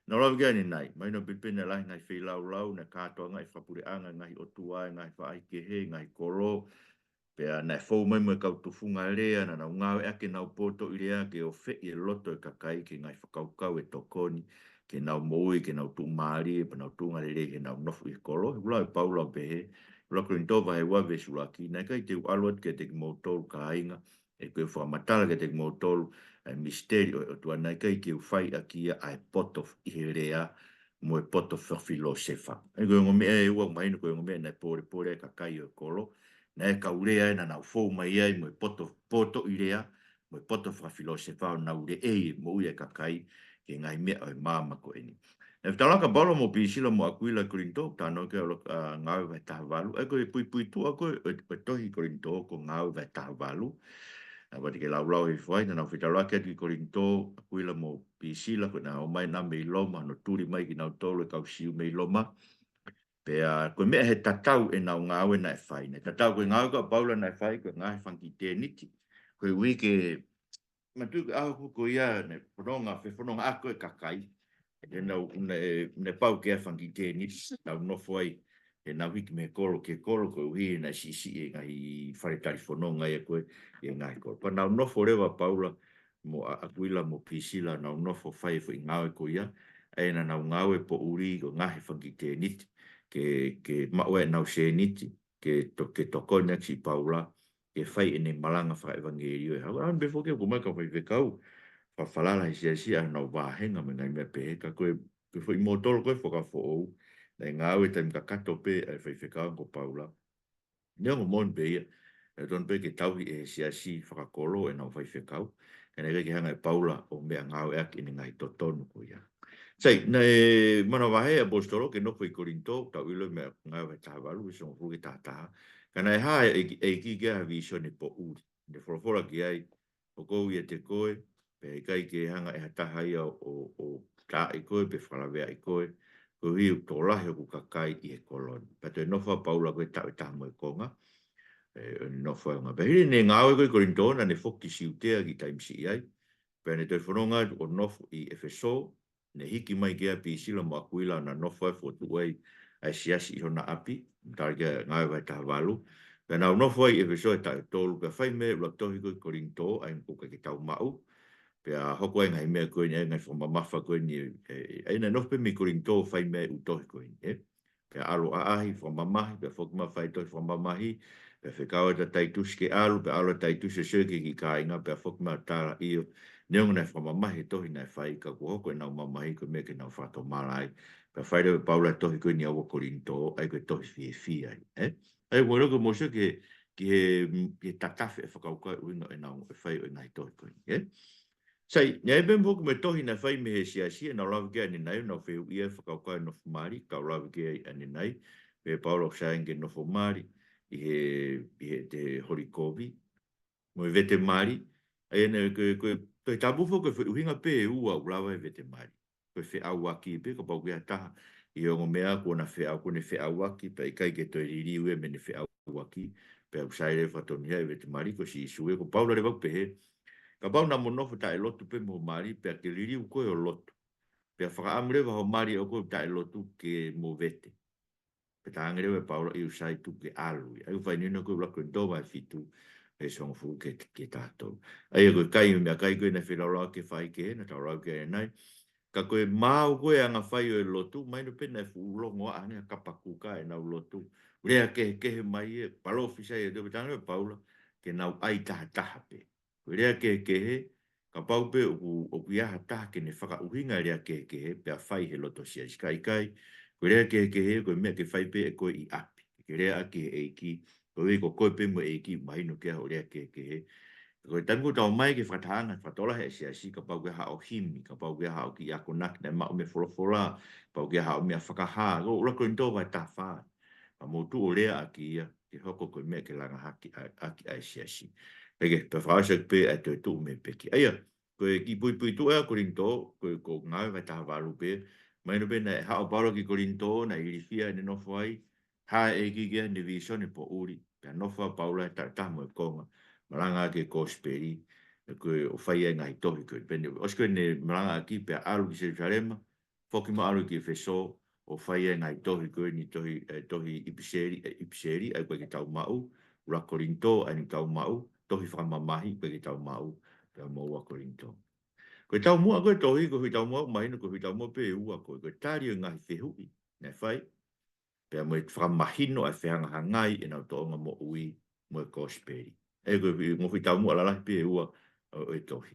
naʻa ku lave ki ai ʻanenai, mahino pē naʻe lahi e ngaahi feilaulau, naʻe kātoangaʻi e fakapuleʻanga e ngaahi ʻotua, e ngaahi faikehe, e ngaahi kolo, pea naʻe fou mai mo e kau tufunga lea, naʻa nau ngāueʻaki ʻenau potoʻi lea ke ofeʻi e loto e kakai ki he ngaahi fakakaukau ʻe tokoni, ke nau moʻui, ke nau tuʻumālie, pea nau tuʻunga lelei heʻenau nofo ʻi he kolo. He ʻoku lau ʻe Paula ʻo pehē, ʻuluaki Kolinitō vahe ua veesi ʻuluaki, naʻe ʻikai te u ʻalu atu kiate kimoutolu kāinga, ʻeku fakamatala kiate kimoutolu ʻa e misiteli ʻo e ʻOtua, naʻe ʻikai ke u fai ʻaki ia ʻa e poto ʻi he lea, mo e poto fakafilōsefa. ʻA ia ko e ongo meʻa ʻe ua, mahino ko e ongo meʻa naʻe pōlepole ai e kakai ʻo e kolo, naʻe kau lea ē naʻa nau fou mai ai mo e poto, potoʻi lea, mo e poto fakafilōsefa ʻo nau leʻei e moʻui ʻa e kakai ki he ngaahi meʻa ʻo e māmani ko eni. Naʻe fetaulaki ʻa Paula mo Pisila mo ʻAkuila ʻi Kolinitō, talanoa ki ai ʻa Ngāue vahe taha valu, ʻa ia ko e puipuituʻa ko ē ʻo e, ʻo e tohi Kolinitō ko Ngāue vahe taha valu. Naʻa ku ʻoatu ke laulau hifo ai, naʻa nau fetaulaki atu ki Kolinitō, ʻAkuila mo Pisila, ko ʻenau ō mai ena mei Loma, hono tuli mai kinautolu e kau Siu mei Loma. Pea ko e meʻa he tatau ʻenau ngāue naʻe fai. Naʻe tatau ko e ngāue ko ē ʻa Paula naʻe fai, ko e ngaahi fanga kiʻi tēniti. Koeʻuhi ke, manatuʻi ko e ʻaho ko ia naʻe fononga, fefonongaʻaki e kakai. He naʻa nau, ne, ne pau ke ʻi ai e fanga kiʻi tēniti, nau nofo ai, he nau hiki mei he kolo ki he kolo, koeʻuhi he naʻe siʻisiʻi e ngaahi fale talifononga ia ko ē, ʻi he ngaahi kolo. Pea nau nofo leva ʻa Paula, mo ʻa, ʻAkuila, mo Pisila, nau nofo fai e foʻi ngāue ko ia, ʻa ia naʻa nau ngāue poʻuli ko e ngaohi e fanga kiʻi tēniti, ke, ke maʻu ʻenau sēniti, ke to-, ke tokoni ʻaki kia Paula, ke fai ʻene malanga fakaʻevangeliō ʻi he ʻaho. ʻAho ni pē foki ʻoku ʻomai e kau faifekau, fakafalala he siasi ʻa honau vāhenga mo e ngaahi meʻa pehē, ka ko e, ko e foʻi mōtolo ko ē fakafoʻou, naʻe ngāue taimi kakato pē ʻa e faifekau ko Paula. Neongo moʻoni pē ia, ʻe tonu pē ke tauhi ʻe he siasi fakakolo ʻenau faifekau, ka naʻe ʻikai ke hanga ʻe Paula ʻo meʻangāueʻaki ʻene ngaahi totonu ko ia. Sai, naʻe manavahē ʻa e ʻaposetolo ke nofo ʻi Kolinitō, tau ʻilo e meʻa Ngāue vahe taha valu, veesi hongofulu ki he taha taha. Ka naʻe hā e ʻEiki, ʻEiki ki ai ha vīsone poʻuli. Ne folofola ki ai, ʻOku ou ʻiate koe, pea ʻe ʻikai ke hanga ʻe ha taha ia ʻo, ʻo, ʻo taaʻi koe, pe fakalaveaʻi koe, koeʻuhi ʻoku tokolahi hoku kakai ʻi he kolo ni. Pea toe nofo ʻa Paula ko ē taʻu ʻe taha mo e konga, ē, ʻo ne nofo ai ʻo ngāue. Pea hili ʻene ngāue ko ē ʻi Kolinitō, naʻa ne foki ki Siutea kiʻi taimi siʻi ai. Pea ne toe fononga atu ʻo nofo ʻi ʻEfesō, ne hiki mai ki ai ʻa Pisila mo ʻAkuila ʻo na nofo ai ʻo fokotuʻu ai ʻa e siasi ʻi hona ʻapi, tala ki ai Ngāue vahe taha valu. Pea nau nofo ai ʻi ʻEfesō ʻi he taʻu ʻe tolu, pea fai mei ai e ʻuluaki tohi ko ē ʻi Kolinitō, ʻa ia ʻoku ʻikai ke tau maʻu. Pea hoko ai e ngaahi meʻa ko eni, ʻa e ngaahi fakamamafa ko eni, ē, ʻa ia naʻe nofo pē mei Kolinitō ʻo fai mei ai e ʻū tohi ko eni, ē. Pea ʻalu ʻo ʻaʻahi, fakamamahi, pea foki mai ʻo fai e tohi fakamamahi, pea fekau atu ʻa Taitusi ke ʻalu, pea ʻalu ʻa Taitusi ʻo sio ki he kiʻi kāinga, pea foki mai ʻo tala, ʻIo, neongo naʻe fakamamahi e tohi naʻe fai, ka kuo hoko ʻenau mamahi ko e meʻa ke nau fakatomala ai. Pea fai leva ʻe Paula e tohi ko eni ʻa ua Kolinitō, ʻa ia ko e tohi fiefia ia, ē? ʻA ia ʻoku ou ʻilo ʻoku mou sio ki he, ki he, ki he tatafe e fakakaukau ʻuhinga ʻenau, e fai ʻo e ngaahi tohi ko eni, ē? Sai, naʻe ʻi ai pē mo e kiʻi tohi naʻe fai mei he siasi, ʻenau lave ki ai ʻanenai, ʻenau fehuʻia e fakakaukau e nofo mali, kau lave ki ai ʻanenai, pea Paula ʻoku sai ange ke nofo mali, ʻi he, ʻi he te holi kovi, mo e vete mali, ʻa ia naʻe ko e, ko e, ko e tapu foki ko e foʻi ʻuhinga pē ʻe ua ʻoku lava e vete mali. Ko e feʻauaki pē, kapau ʻoku ʻi ai ha taha ʻi he ongo meʻa kuo na feʻau, kuo ne feʻauaki, pea ʻikai ke toe liliu ia mei heʻene feʻauaki, pea ʻoku sai leva ʻo fakatonutonu e vete mali, ko Sīsū ia, ko Paula leva ʻoku pehē, Kapau naʻa mo nofo taʻe lotu pē mo mali, pea ke liliu koe ʻo lotu. Pea fakaʻamu leva ho mali ʻoʻou taʻe lotu ke mo vete. Pea talaange leva ʻe Paula, ʻIo sai, tuku ke ʻalu ia. ʻA ia ʻoku fakahinohino ko ē ʻUluaki Kolinitō vahe fitu, veesi hongofulu ki he, ki he taha tolu. ʻA ia ko e kai, meʻakai ko ē naʻe feilaulauʻaki e faʻahikehe, naʻa tau lau ki ai ʻanenai. Ka ko e maau ko ē anga fai ʻo e lotu, mahino pē naʻe fuʻu longoaʻa ange ha kapa kuka ʻenau lotu. Lea kehekehe mai ē, palōfisai ē, toe pea talaange ʻe Paula, ke nau ʻai tahataha pē. Ko e lea kehekehe, kapau pē ʻoku, ʻoku ʻi ai ha taha ke ne fakaʻuhinga e lea kehekehe, pea fai he loto siasi, ka ʻikai, ko e lea kehekehe, ko e meʻa ke fai pē ʻe koe ʻi ʻapi. Ke lea ʻaki he ʻEiki, koeʻuhi ko koe pē mo e ʻEiki, mahino ke ʻi ai hoʻo lea kehekehe. Ko e taimi ʻoku tau ō mai ki he fakatahaʻanga fakatokolahi ʻa e siasi, kapau ʻoku ʻi ai haʻo himi, kapau ʻoku ʻi ai haʻo kiʻi akonaki naʻe maʻu mei he folofola, kapau ʻoku ʻi ai haʻo meʻa fakahā, ko ʻUluaki Kolinitō vahe taha fā. Ka mou tuʻu ʻo lea ʻaki ia, ke hoko ko e meʻa ke langa hake ʻa, ʻaki ʻa e siasi. Pea ke, pea fakaʻosi ʻaki pē ʻa e toetuʻu mei he peki. ʻA ia, ko e kiʻi puipuituʻa ʻa Kolinitō, ko e, ko Ngāue vahe taha valu pē, mahino pē naʻe haʻu ʻa Paula ki Kolinitō, naʻe ilifia ʻene nofo ai, hā e ʻEiki ki ai ʻi heʻene vīsone poʻuli, pea nofo ʻa Paula he taʻu ʻe taha mo e konga, malanga ʻaki e kosipeli, ʻa ia ko ē ʻo fai ai e ngaahi tohi ko ē. Pea ne, ʻosi ko ē ʻene malanga ʻaki, pea ʻalu ki Selusalema, foki mai ʻo ʻalu ki ʻEfesō, ʻo fai ai e ngaahi tohi ko eni, tohi, ē, tohi ʻipiseli, ē, ʻipiseli, ʻa ia ʻoku ʻikai ke tau maʻu, ʻUluaki Kolinitō, ʻa ia ʻoku tau maʻu, tohi fakamamahi, ʻoku ʻikai ke tau maʻu, pea mo ua Kolinitō. Ko e taumuʻa ko ē tohi, ko e foʻi taumuʻa ʻoku mahino, ko e foʻi taumuʻa pē ʻe ua ko ē, ko e tali ʻo e ngaahi fehuʻi naʻe fai, pea mo e fakamahino ʻa e fehangahangai ʻenau tōʻonga moʻui mo e kosipeli. ʻA ia ko e foʻi, mo e foʻi taumuʻa lalahi pē ʻe ua ʻo, ʻo e tohi.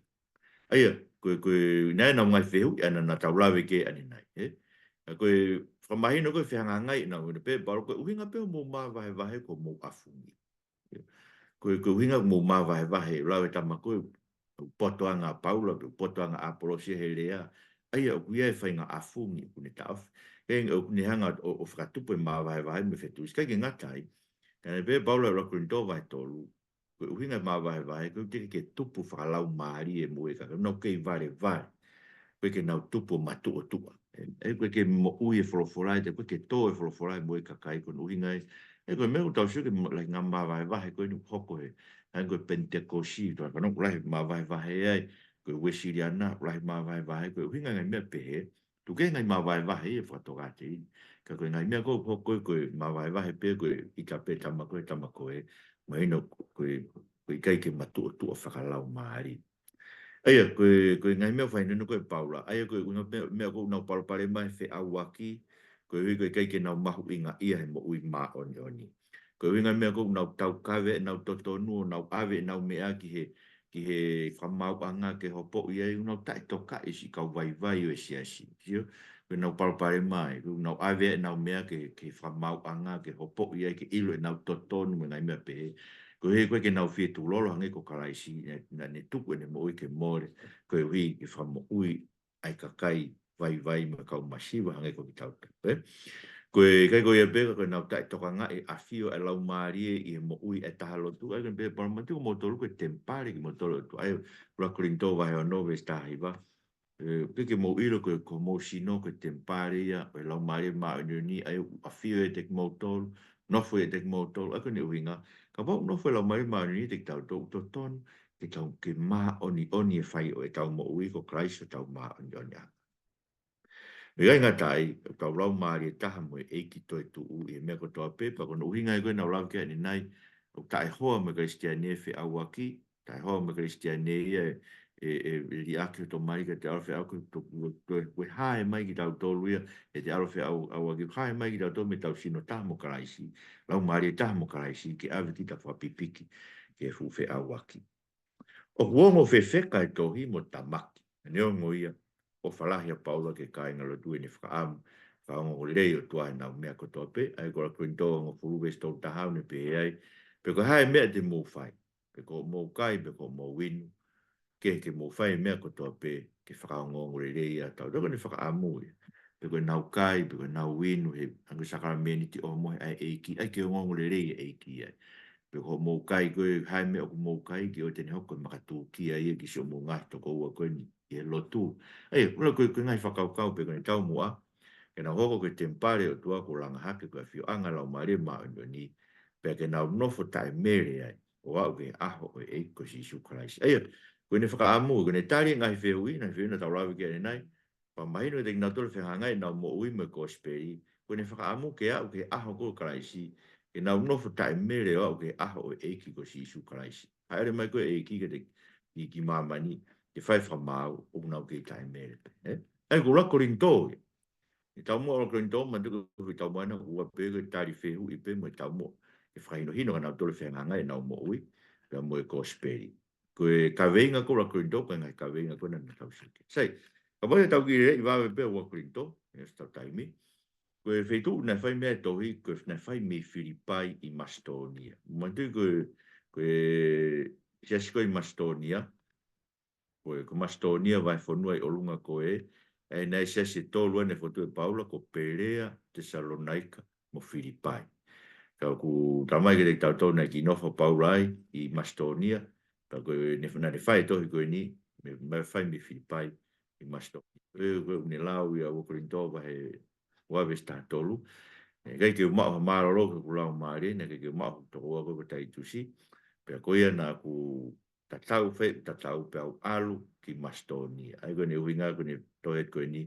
ʻA ia, ko e, ko e, naʻe ʻi ai ʻenau ngaahi fehuʻi, ʻa ia naʻa tau lave ki ai ʻanenai, ē? ʻA ia ko e fakamahino ko ē fehangahangai ʻenau, ʻenau pehē ʻe Paula, ko e ʻuhinga pē hoʻomou māvahevahe ko hoʻomou ʻafungi. Ko e, ko e ʻuhinga hoʻomou māvahevahe, lave tama ko ē, ʻoku poto ange ʻa Paula, pe ʻoku poto ange ʻa ʻApolosi he lea, ʻa ia ʻoku ʻi ai e faʻahinga ʻafungi, ʻoku ne taʻofi. He ʻoku ne hanga ʻo, ʻo fakatupu e māvahevahe mo e fetuʻusi, ʻikai ke ngata ai. Ka naʻe pehē ʻe Paula ʻi he ʻUluaki Kolinitō vahe tolu, ko e ʻuhinga e māvahevahe, ko e teʻeki ke tupu fakalaumālie e moʻui e kakai, nau kei valevale. ʻOku ʻikai ke nau tupu ʻo matuʻotuʻa. ʻE, ʻe, ʻoku ʻikai ke moʻui e folofola, ʻe ʻikai ke tō e folofola ʻi he moʻui e kakai, ko hono ʻuhinga ia. ʻE, ko e meʻa ʻoku tau sio ki he mo-, lahi e ngaahi māvahevahe ko eni ʻoku hoko he, ʻa ia ko e Penitekosi, tau fanongo lahi e māvahevahe ai, ko e Uēsiliana, lahi e māvahevahe, ko e ʻuhinga e ngaahi meʻa pehē, Tuku kehe ngaahi mavahevahe ia fakatokāteline. Ka ko e ngaahi meʻa ko ē ʻoku hoko ko ē ko e mavahevahe pē ko e ʻita pē tama ko ē, tama ko ē, mahino ko e, ko e ʻikai ke matuʻotuʻa fakalaumālie. ʻA ia, ko e, ko e ngaahi meʻa ʻoku fakahinohino ko ē ʻe Paula. ʻA ia, ko e ʻuhinga meʻa, meʻa ʻoku nau palopalema he feʻauaki, koeʻuhi ko e ʻikai ke nau mahuʻingaʻia he moʻui māʻoniʻoni. Ko e ʻuhinga meʻa ʻoku nau taukave ʻenau totonu ʻo nau ʻave ʻenau meʻa ki he, ki he fakamaauʻanga ke hopoʻi ai, ʻoku nau taʻetokaʻi siʻi kau vaivai ʻo e siasi. Sio? Ko ʻenau palopalema ia, ʻoku nau ʻave ʻenau meʻa ki he, ki he fakamaauʻanga ke hopoʻi ai, ke ʻilo ʻenau totonu mo e ngaahi meʻa pehē. Koeʻuhi ko e ʻikai ke nau fie tukulolo hangē ko Kalaisi, naʻa, naʻa ne tuku ʻene moʻui ke mole, koeʻuhi ke fakamoʻui ʻa e kakai vaivai mo e kau masiva hangē ko kitautolu, ē? Ko e ʻikai ko ia pē ka ko ʻenau taʻetokangaʻi ʻafio ʻa e Laumālie ʻi he moʻui ʻa e taha lotu, ʻa ia ko e pehē ʻe Paula, manatuʻi ko moutolu ko e temipale kimoutolu ʻo e ʻOtua, ʻa ia ʻuluaki Kolinitō vahe ono veesi taha hiva. Ē, ke, ke mou ʻilo ko e, ko homou sino ko e temipale ia ʻo e Laumālie Māʻoniʻoni, ʻa ia ʻoku ʻafio ʻiate kimoutolu, nofo ʻiate kimoutolu, ʻa ia ko ʻene ʻuhinga, kapau ʻoku nofo e Laumālie Māʻoniʻoni ʻiate kitautolu, ʻoku totonu ke tau, ke māʻoniʻoni e fai ʻo ʻetau moʻui, ko Kalaisi hotau māʻoniʻoniʻanga. Mo e ʻikai ngata ai, ʻoku tau laumālie taha mo e ʻEiki toetuʻu ʻi he meʻa kotoa pē, pea ko hono ʻuhinga ia ko ē naʻa ku lave ki ai ʻanenai, ʻoku taʻehoa mo e Kalisitiane e feʻauaki, taʻehoa mo e Kalisitiane ia ʻe, ʻe, ʻe liʻaki hoto mali kiate ʻAlo Feʻauaki, to, to, to, ko e hā e ʻomai kitautolu ia, ʻe te ʻAlo Feʻau-, ʻauaki, hā e ʻomai kitautolu mei heʻetau sino taha mo Kalaisi, laumālie taha mo Kalaisi, ke ʻave kita fakapipiki ki he fuʻu feʻauaki. ʻOku ongo fefeka e tohi mo tamaki. Neongo ia, ʻofa lahi ʻa Paula ki he kāingalotu ʻi heʻene fakaʻamu, fakaongoongo lelei ʻOtua ʻi heʻenau meʻa kotoa pē, ʻa ia ko e ʻuluaki Kolinitō hongofulu veesi tolu taha ʻoku ne pehē ai, pe ko e hā e meʻa te mou fai, pe ko hoʻomou kai, pe ko hoʻomou inu, ke, ke mou fai e meʻa kotoa pē, ke fakaongoongo lelei ʻiate kitautolu. Ko ʻene fakaʻamu ia, pe ko ʻenau kai, pe ko ʻenau inu, he, ʻa e sākalamēniti ʻohomohe ʻa e ʻEiki, ʻai ke ongoongo lelei e ʻEiki ai. Pe ko hoʻomou kai, ko e hā e meʻa ʻoku mou kai, ke ʻoua te ne hoko ko e makatūkia ia ki siʻomou ngaahi tokoua ko eni ʻi he lotu. ʻA ia, ʻoku lau ko e, ko e ngaahi fakakaukau pē ko eni taumuʻa, ke nau hoko ko e temipale ʻo e ʻOtua kuo langa hake ko e ʻafioʻanga Laumālie Māʻoniʻoni, pea ke nau nofo taʻemele ai, ʻo aʻu ki he ʻaho ʻo e ʻEiki ko Sīsū Kalaisi. ʻA ia, ko ʻene fakaʻamu, ko ʻene tali e ngaahi fehuʻi, ngaahi fehuʻi naʻa tau lave ki ai ʻanenai, pea mahino kiate kinautolu e fehangahangai ʻenau moʻui mo e kosipeli, ko ʻene fakaʻamu ke aʻu ki he ʻaho ko Kalaisi, ke nau nofo taʻemele ʻo aʻu ki he ʻaho ʻo e ʻEiki ko Sīsū Kalaisi. Hāʻele mai ko e ʻEiki kiate, ki, ki māmani, ke fai fakamaau, ʻoku nau kei taʻemele pē, ē? ʻA ia ko e ʻuluaki Kolinitō ia. ʻI he taumuʻa ʻuluaki Kolinitō, manatuʻi ko e taumuʻa naʻe ua pē ko e tali fehuʻi pē mo e taumuʻa. Ke fakahinohino kia nautolu e fehangahangai ʻenau moʻui, pea mo e kosipeli. Ko e kaveinga ko ē ʻuluaki Kolinitō, ko e ngaahi kaveinga ko ē naʻa tau sio ki ai. Sai, kapau te tau kiʻi lele ʻi vave pē ʻuluaki Kolinitō, ʻi heʻetau taimi. Ko e feituʻu naʻe fai mei ai e tohi, ko e naʻe fai mei Filipai ʻi Masitōnia. Manatuʻi ko e, ko e siasi ko ē ʻi Masitōnia, ko e, ko Masitōnia vahefonua ʻi ʻolunga ko ē, ʻa ia naʻe siasi ʻe tolu ʻa ē naʻe fokotuʻu ʻe Paula, ko Pelea, Tesalonaika, mo Filipai. Ka ʻoku talamai kiate kitautolu naʻe kiʻi nofo ʻa Paula ai ʻi Masitōnia, ka ko e, ne, naʻa ne fai e tohi ko eni, mei, mei fai mei Filipai ʻi Masitōnia. Ko e, ko e ʻoku ne lau ia ʻuluaki Kolinitō vahe ua veesi taha tolu. ʻE ʻikai ke u maʻu ha mālōlō ki hoku laumālie, naʻe ʻikai ke u maʻu hoku tokoua ko ē ko Taitusi. Pea ko ia naʻa ku tatau, fai tatau pea u ʻalu ki Masitōnia. ʻA ia ko ʻene ʻuhinga ko ʻene tohi ko eni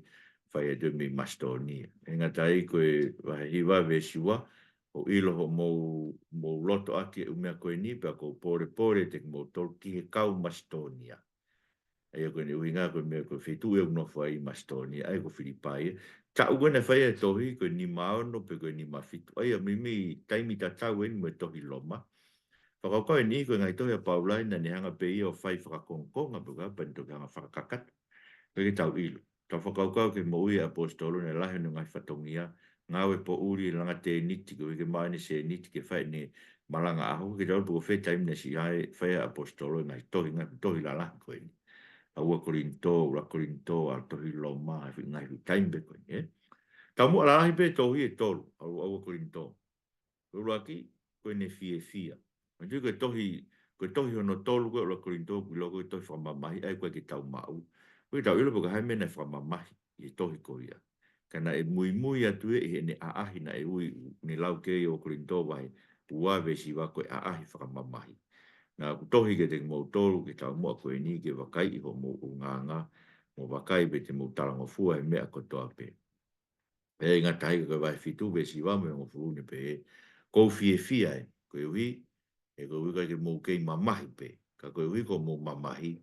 fai atu mei Masitōnia. ʻIkai ngata ai ko e vahe hiva veesi ua, ʻoku ʻilo hoʻomou, mou lotoʻaki e ʻū meʻa ko eni, pea ʻoku ou pōlepole kiate kimoutolu ki he kau Masitōnia. ʻA ia ko ʻene ʻuhinga ko e meʻa ko e feituʻu ʻoku nofo ai ʻi Masitōnia, ʻa ia ko Filipai. Taʻu ko ē naʻe fai ai e tohi, ko e nima ono pe ko e nima fitu. ʻA ia mei, mei taimi tatau eni mo e tohi Loma. Fakakaukau eni ko e ngaahi tohi ʻa Paula naʻa ne hanga pē ia ʻo fai fakakongokonga pe ko e hā pea ne toki hanga fakakakato. Pea ke tau ʻilo. Tau fakakaukau ki he moʻui ʻa e ʻaposetolo naʻe lahi hono ngaahi fatongia, ngāue poʻuli, langa tēniti, koeʻuhi ke maʻu ʻene sēniti ke fai ʻene malanga ʻaho, ke tau ʻilo pe ko fē taimi naʻe siʻi fai ai e ʻaposetolo e ngaahi tohi, ngaahi tohi lalahi ko eni. ʻA ua Kolinitō, ʻuluaki Kolinitō, ʻa e tohi Loma, ʻa e ngaahi taimi pē ko eni, ē? Taumuʻa lalahi pē tohi ʻe tolu, ʻa ua, ʻa ua Kolinitō. Ko e ʻuluaki, ko ʻene fiefia. Manatuʻi ko e tohi, ko e tohi hono tolu ko ē ʻuluaki Kolinitō, ʻoku ʻiloa ko e tohi fakamamahi, ʻa ia ʻoku ʻikai ke tau maʻu. ʻOku ʻikai ke tau ʻilo pe ko e hā e meʻa naʻe fakamamahi ʻi he tohi ko ia. Ka naʻe muimui atu ia ʻi heʻene ʻaʻahi naʻe ui, ne lau ki ai ʻuluaki Kolinitō vahe ua veesi hiva ko e ʻaʻahi fakamamahi. Naʻa ku tohi kiate kimoutolu ki he taumuʻa ko eni ke vakaiʻi hoʻomou ʻulungaanga, mou vakai pea te mou talangofua he meʻa kotoa pē. Pea ʻi he ngatahi ko e vahe fitu veesi hiva mo e hongofulu ʻoku ne pehē, ʻoku ou fiefia ē, koeʻuhi, ʻe koeʻuhi ʻikai ke mou kei mamahi pē, ka koeʻuhi ko hoʻomou mamahi,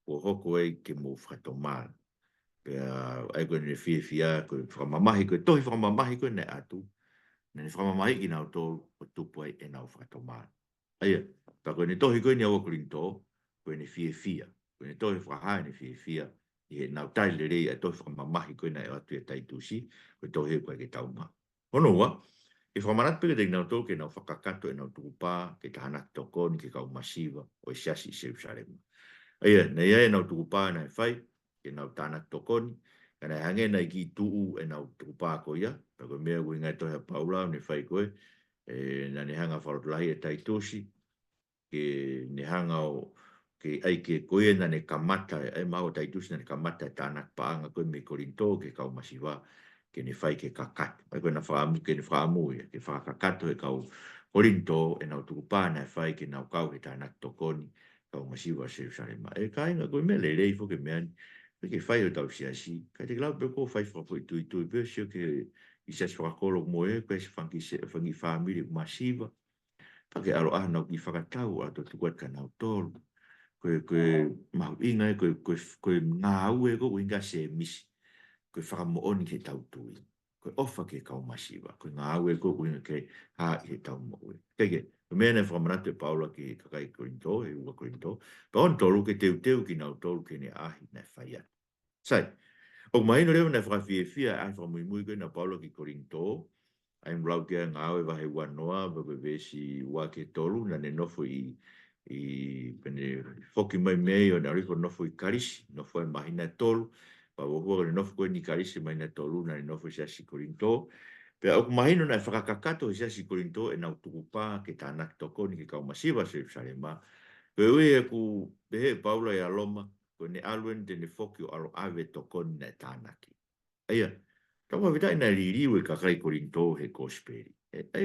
kuo hoko ai ke mou fakatomala. Pea ʻa ia ko ʻene fiefia, ko e fakamamahi, ko e tohi fakamamahi ko ē naʻe ʻatu, naʻa ne fakamamahiʻi kinautolu ʻo tupu ai ʻenau fakatomala. ʻA ia, pea ko ʻene tohi ko eni ʻa ua Kolinitō, ko ʻene fiefia. Ko ʻene tohi fakahā ʻene fiefia ʻi heʻenau tali lelei ʻa e tohi fakamamahi ko ē naʻe ʻoatu ʻia Taitusi, ko e tohi ʻoku ʻikai ke tau maʻu. Hono ua, ʻe fakamanatu pē kiate kinautolu ke nau fakakakato ʻenau tukupā ke tānaki tokoni ki he kau masiva ʻo e siasi ʻi Selusalema. ʻA ia, naʻe ʻi ai ʻenau tukupā naʻe fai, ke nau tānaki tokoni, ka naʻe hangē naʻe kiʻi tuʻu ʻenau tukupā ko ia, pea ko e meʻa ʻoku ʻuhinga ai e tohi ʻa Paula ʻoku ne fai ko ē, ē, naʻa ne hanga ʻo fakalotolahiʻi ʻa Taitusi, ke ne hanga ʻo, ke ʻai ke ko ia naʻa ne kamata, ʻa e maʻu ʻa Taitusi naʻa ne kamata e tānaki paʻanga ko ē mei Kolinitō ki he kau masiva, ke ne fai ke kakato. ʻA ia ko ʻena fakaʻamu, ke ne fakaʻamu ia, ke fakakakato ʻe he kau Kolinitō ʻenau tukupā naʻe fai ke nau kau he tānaki tokoni kau masiva ʻo Selusalema. ʻE kāinga, ko e meʻa lelei foki e meʻa ni, ʻikai ke fai ʻe hotau siasi, ka te ke lau pē ʻoku fai fakafoʻituitui pē, sio ki he siasi fakakolo mo e, ko e siasi fanga kiʻi se-, fanga kiʻi fāmili masiva, pea ke ʻalu ʻo ʻai haʻanau kiʻi fakatau ʻo ʻalu ʻo tuku atu kia nautolu. Ko e, ko e mahuʻinga ē, ko e, ko e, ko e ngāue ē ʻoku ʻuhinga ʻa Sēmisi, ko e fakamoʻoni ki heʻetau tui. Ko e ʻofa ki he kau masiva, ko e ngāue ē ʻoku ʻuhinga ki he hā ʻi heʻetau moʻui. Kae kehe, ko e meʻa naʻe fakamanatu ʻe Paula ki he kakai Kolinitō, he ua Kolinitō, pea hono tolu ke teuteu kinautolu ki heʻene ʻaʻahi naʻe fai atu. Sai, ʻoku mahino leva naʻe fakafiefia ʻa e fakamuimui ko ē ʻa Paula ki Kolinitō, ʻa ia ʻoku lau ki ai e Ngāue vahe uanoa, pea ko e veesi ua ki he tolu, naʻa ne nofo ʻi, ʻi, pea ne foki mai mei ai ʻo ne ʻalu hifo ʻo nofo ʻi Kalisi, nofo ai e māhina ʻe tolu, pea ʻoku ʻuhinga ko ʻene nofo ko eni ʻi Kalisi māhina ʻe tolu, naʻa ne nofo ʻi he siasi Kolinitō. Pea ʻoku mahino naʻe fakakakato ʻe he siasi Kolinitō ʻenau tukupā ke tānaki tokoni ki he kau masiva ʻo Selusalema. Koeʻuhi he ʻoku pehē ʻe Paula ʻia Loma, ko ʻene ʻalu eni te ne foki ʻo ʻalu ʻo ʻave e tokoni naʻe tānaki. ʻA ia, tau fakafetaʻi naʻe liliu e kakai Kolinitō he kosipeli. ʻE, ʻe,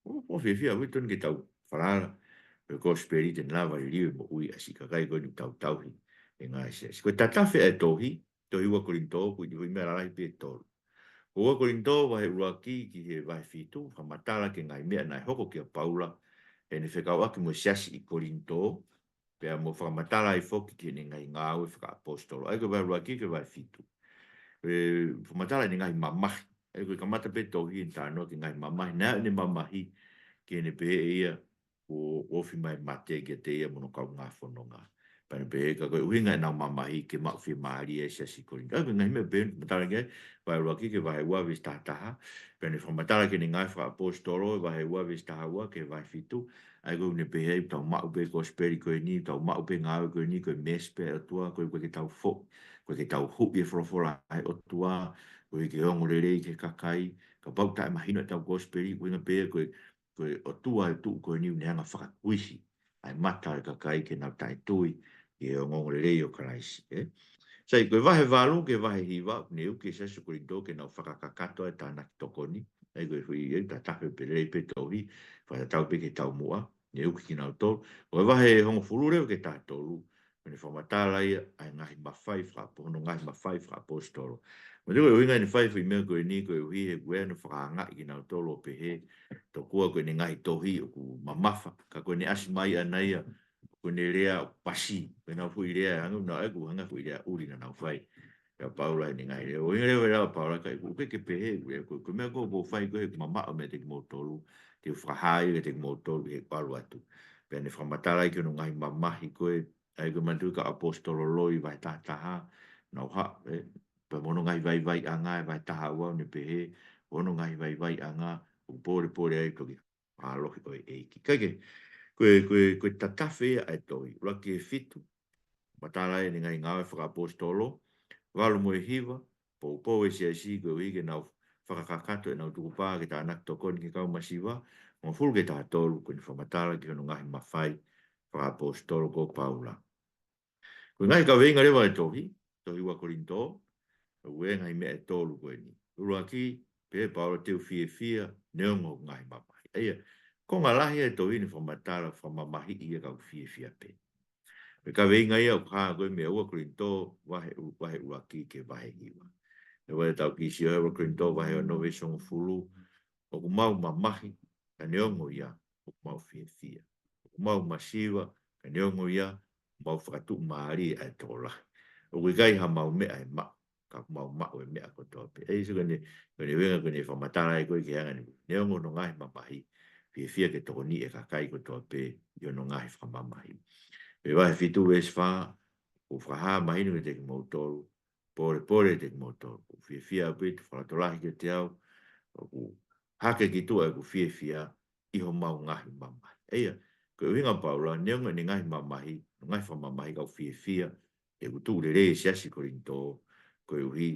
ʻoku, ʻoku fiefia ʻaupito eni ke tau falala he kosipeli te ne lava liliu e moʻui ʻa e siʻi kakai ko eni ʻoku tau tauhi he ngaahi siasi. Ko e tatafe ʻa e tohi, tohi ua Kolinitō, ʻoku ʻi ai e foʻi meʻa lalahi pē ʻe tolu. Ko ua Kolinitō vahe ʻuluaki ki he vahe fitu, fakamatala ki he ngaahi meʻa naʻe hoko kia Paula, heʻene fekauʻaki mo e siasi ʻi Kolinitō, pea mo fakamatala ai foki ki heʻene ngaahi ngāue fakaʻaposetolo. ʻA ia ko e vahe ʻuluaki ki he vahe fitu. ʻE, fakamatala ʻene ngaahi mamahi. ʻA ia ko e kamata pē tohi ʻene talanoa ki he ngaahi mamahi. Naʻe ʻi ai ʻene mamahi ki heʻene pehē ʻe ia kuo ofi mai e mate kiate ia mo hono kaungā fononga. Pea ne pehē ka ko e ʻuhinga ʻenau mamahi ke maʻu fiemālie e siasi Kolinitō. ʻA ia ko e ngaahi meʻa pē ʻoku ne fakamatala ki ai, vahe ʻuluaki ki he vahe ua veesi taha taha. Pea ne fakamatala ki heʻene ngāue fakaʻaposetolo, vahe ua veesi taha ua ki he vahe fitu. ʻA ia ko ʻene pehē ʻoku tau maʻu pē e kosipeli ko eni, tau maʻu pē e ngāue ko eni, ko e meesi pē ʻa e ʻOtua, ko e ʻikai ke tau fo-, ʻikai ke tau huʻi e folofola ʻa e ʻOtua, koeʻuhi ke ongo lelei ki he kakai, kapau ʻoku taʻemahino ʻetau kosipeli, ʻuhinga pē ko e, ko e ʻOtua ʻoku tuʻu ko eni ʻoku ne hanga ʻo fakakuihi ʻa e mata ʻo e kakai ke nau taʻetui ki he ongoongolelei ʻo Kalaisi, ē? Sai, ko e vahe valu ki he vahe hiva, ne uki e siasi Kolinitō ke nau fakakakato e tānaki tokoni. ʻA ia ko e foʻi, ʻe, tatafe pē lelei pē tohi, fakatatau pē ki he taumuʻa, ne uki kinautolu. Ko e vahe hongofulu leva ki he taha tolu, ko ʻene fakamatala ia ʻa e ngaahi mafai fakaʻapo-, hono ngaahi mafai fakaʻaposetolo. Manatuʻi ko e ʻuhinga ʻene fai e foʻi meʻa ko eni koeʻuhi he ʻoku ʻi ai hano fakaangaʻi kinautolu ʻo pehē, tokua ko ʻene ngaahi tohi ʻoku mamafa, ka ko ʻene ʻasi mai ʻana ia, ko ʻene lea ʻoku pasi, ko ʻenau foʻi lea, hangē naʻe ʻoku hangē foʻi lea ʻuli naʻa nau fai kia Paula heʻene ngaahi lea. ʻUhinga leva e lau ʻa Paula ka ʻoku ʻikai ke pehē, ko e, ko e meʻa ko ē ʻoku ou fai ko ē he ʻoku mamaʻo meiate kimoutolu, te u fakahā ia kiate kimoutolu he ʻalu atu. Pea ne fakamatala ai ki hono ngaahi mamahi ko ē, ʻa ia ko e manatuʻi kau ʻaposetolo loi vahe taha taha, nau haʻu, ē, pea mo hono ngaahi vaivaiʻanga ē vahe taha ua ʻoku ne pehē, hono ngaahi vaivaiʻanga, ʻoku pōlepole ai toki mālohi ʻo e ʻEiki. Kae kehe, ko e, ko e, ko e tatafe ia ʻa e tohi. ʻUluaki ki he fitu, matala ai ʻene ngaahi ngāue fakaʻaposetolo, valu mo e hiva, poupou e siasi koeʻuhi ke nau fakakakato ʻenau tukupā ke tānaki tokoni ki he kau masiva, hongofulu ki he taha tolu, ko ʻene fakamatala ki hono ngaahi mafai fakaʻaposetolo ko Paula. Ko e ngaahi kaveinga leva e tohi, tohi ua Kolinitō, ʻoku ʻi ai e ngaahi meʻa ʻe tolu ko eni. ʻUluaki, pehē ʻe Paula te u fiefia neongo hoku ngaahi mamahi. ʻA ia, konga lahi e tohi ni fakamatala, fakamamahiʻi ia ka ʻoku fiefia pē. Ko e kaveinga ia ʻoku hā ko ē mei he ua Kolinitō vahe ʻu-, vahe ʻuluaki ki he vahe hiva. He ʻoku tau kiʻi sio he ua Kolinitō vahe ono veesi hongofulu, ʻoku mau mamahi, ka neongo ia, ʻoku mau fiefia. ʻOku mau masiva, ka neongo ia, ʻoku mau fakatuʻumālie ʻa e tokolahi. ʻOku ʻikai ha mau meʻa ʻe maʻu, ka ʻoku mau maʻu e meʻa kotoa pē. ʻE ʻi ai ko ʻene, ko ʻene ʻuhinga ko ʻene fakamatala ai ko ē ki he anga ni. Neongo hono ngaahi mamahi, fiefia ke tokoniʻi e kakai kotoa pē ʻi hono ngaahi fakamamahi. Pea ʻi he vahe fitu veesi fā, ʻoku fakahā mahino kiate kimoutolu, pōlepole ʻiate kimoutolu. ʻOku fiefia ʻaupito, fakalotolahi kiate au, ʻoku hake ki tuʻa ʻeku fiefia ʻi homau ngaahi mamahi. ʻA ia, ko e ʻuhinga ʻa Paula, neongo ʻene ngaahi mamahi, ngaahi fakamamahi, ka ʻoku fiefia, he ʻoku tuʻu lelei e siasi Kolinitō, koeʻuhi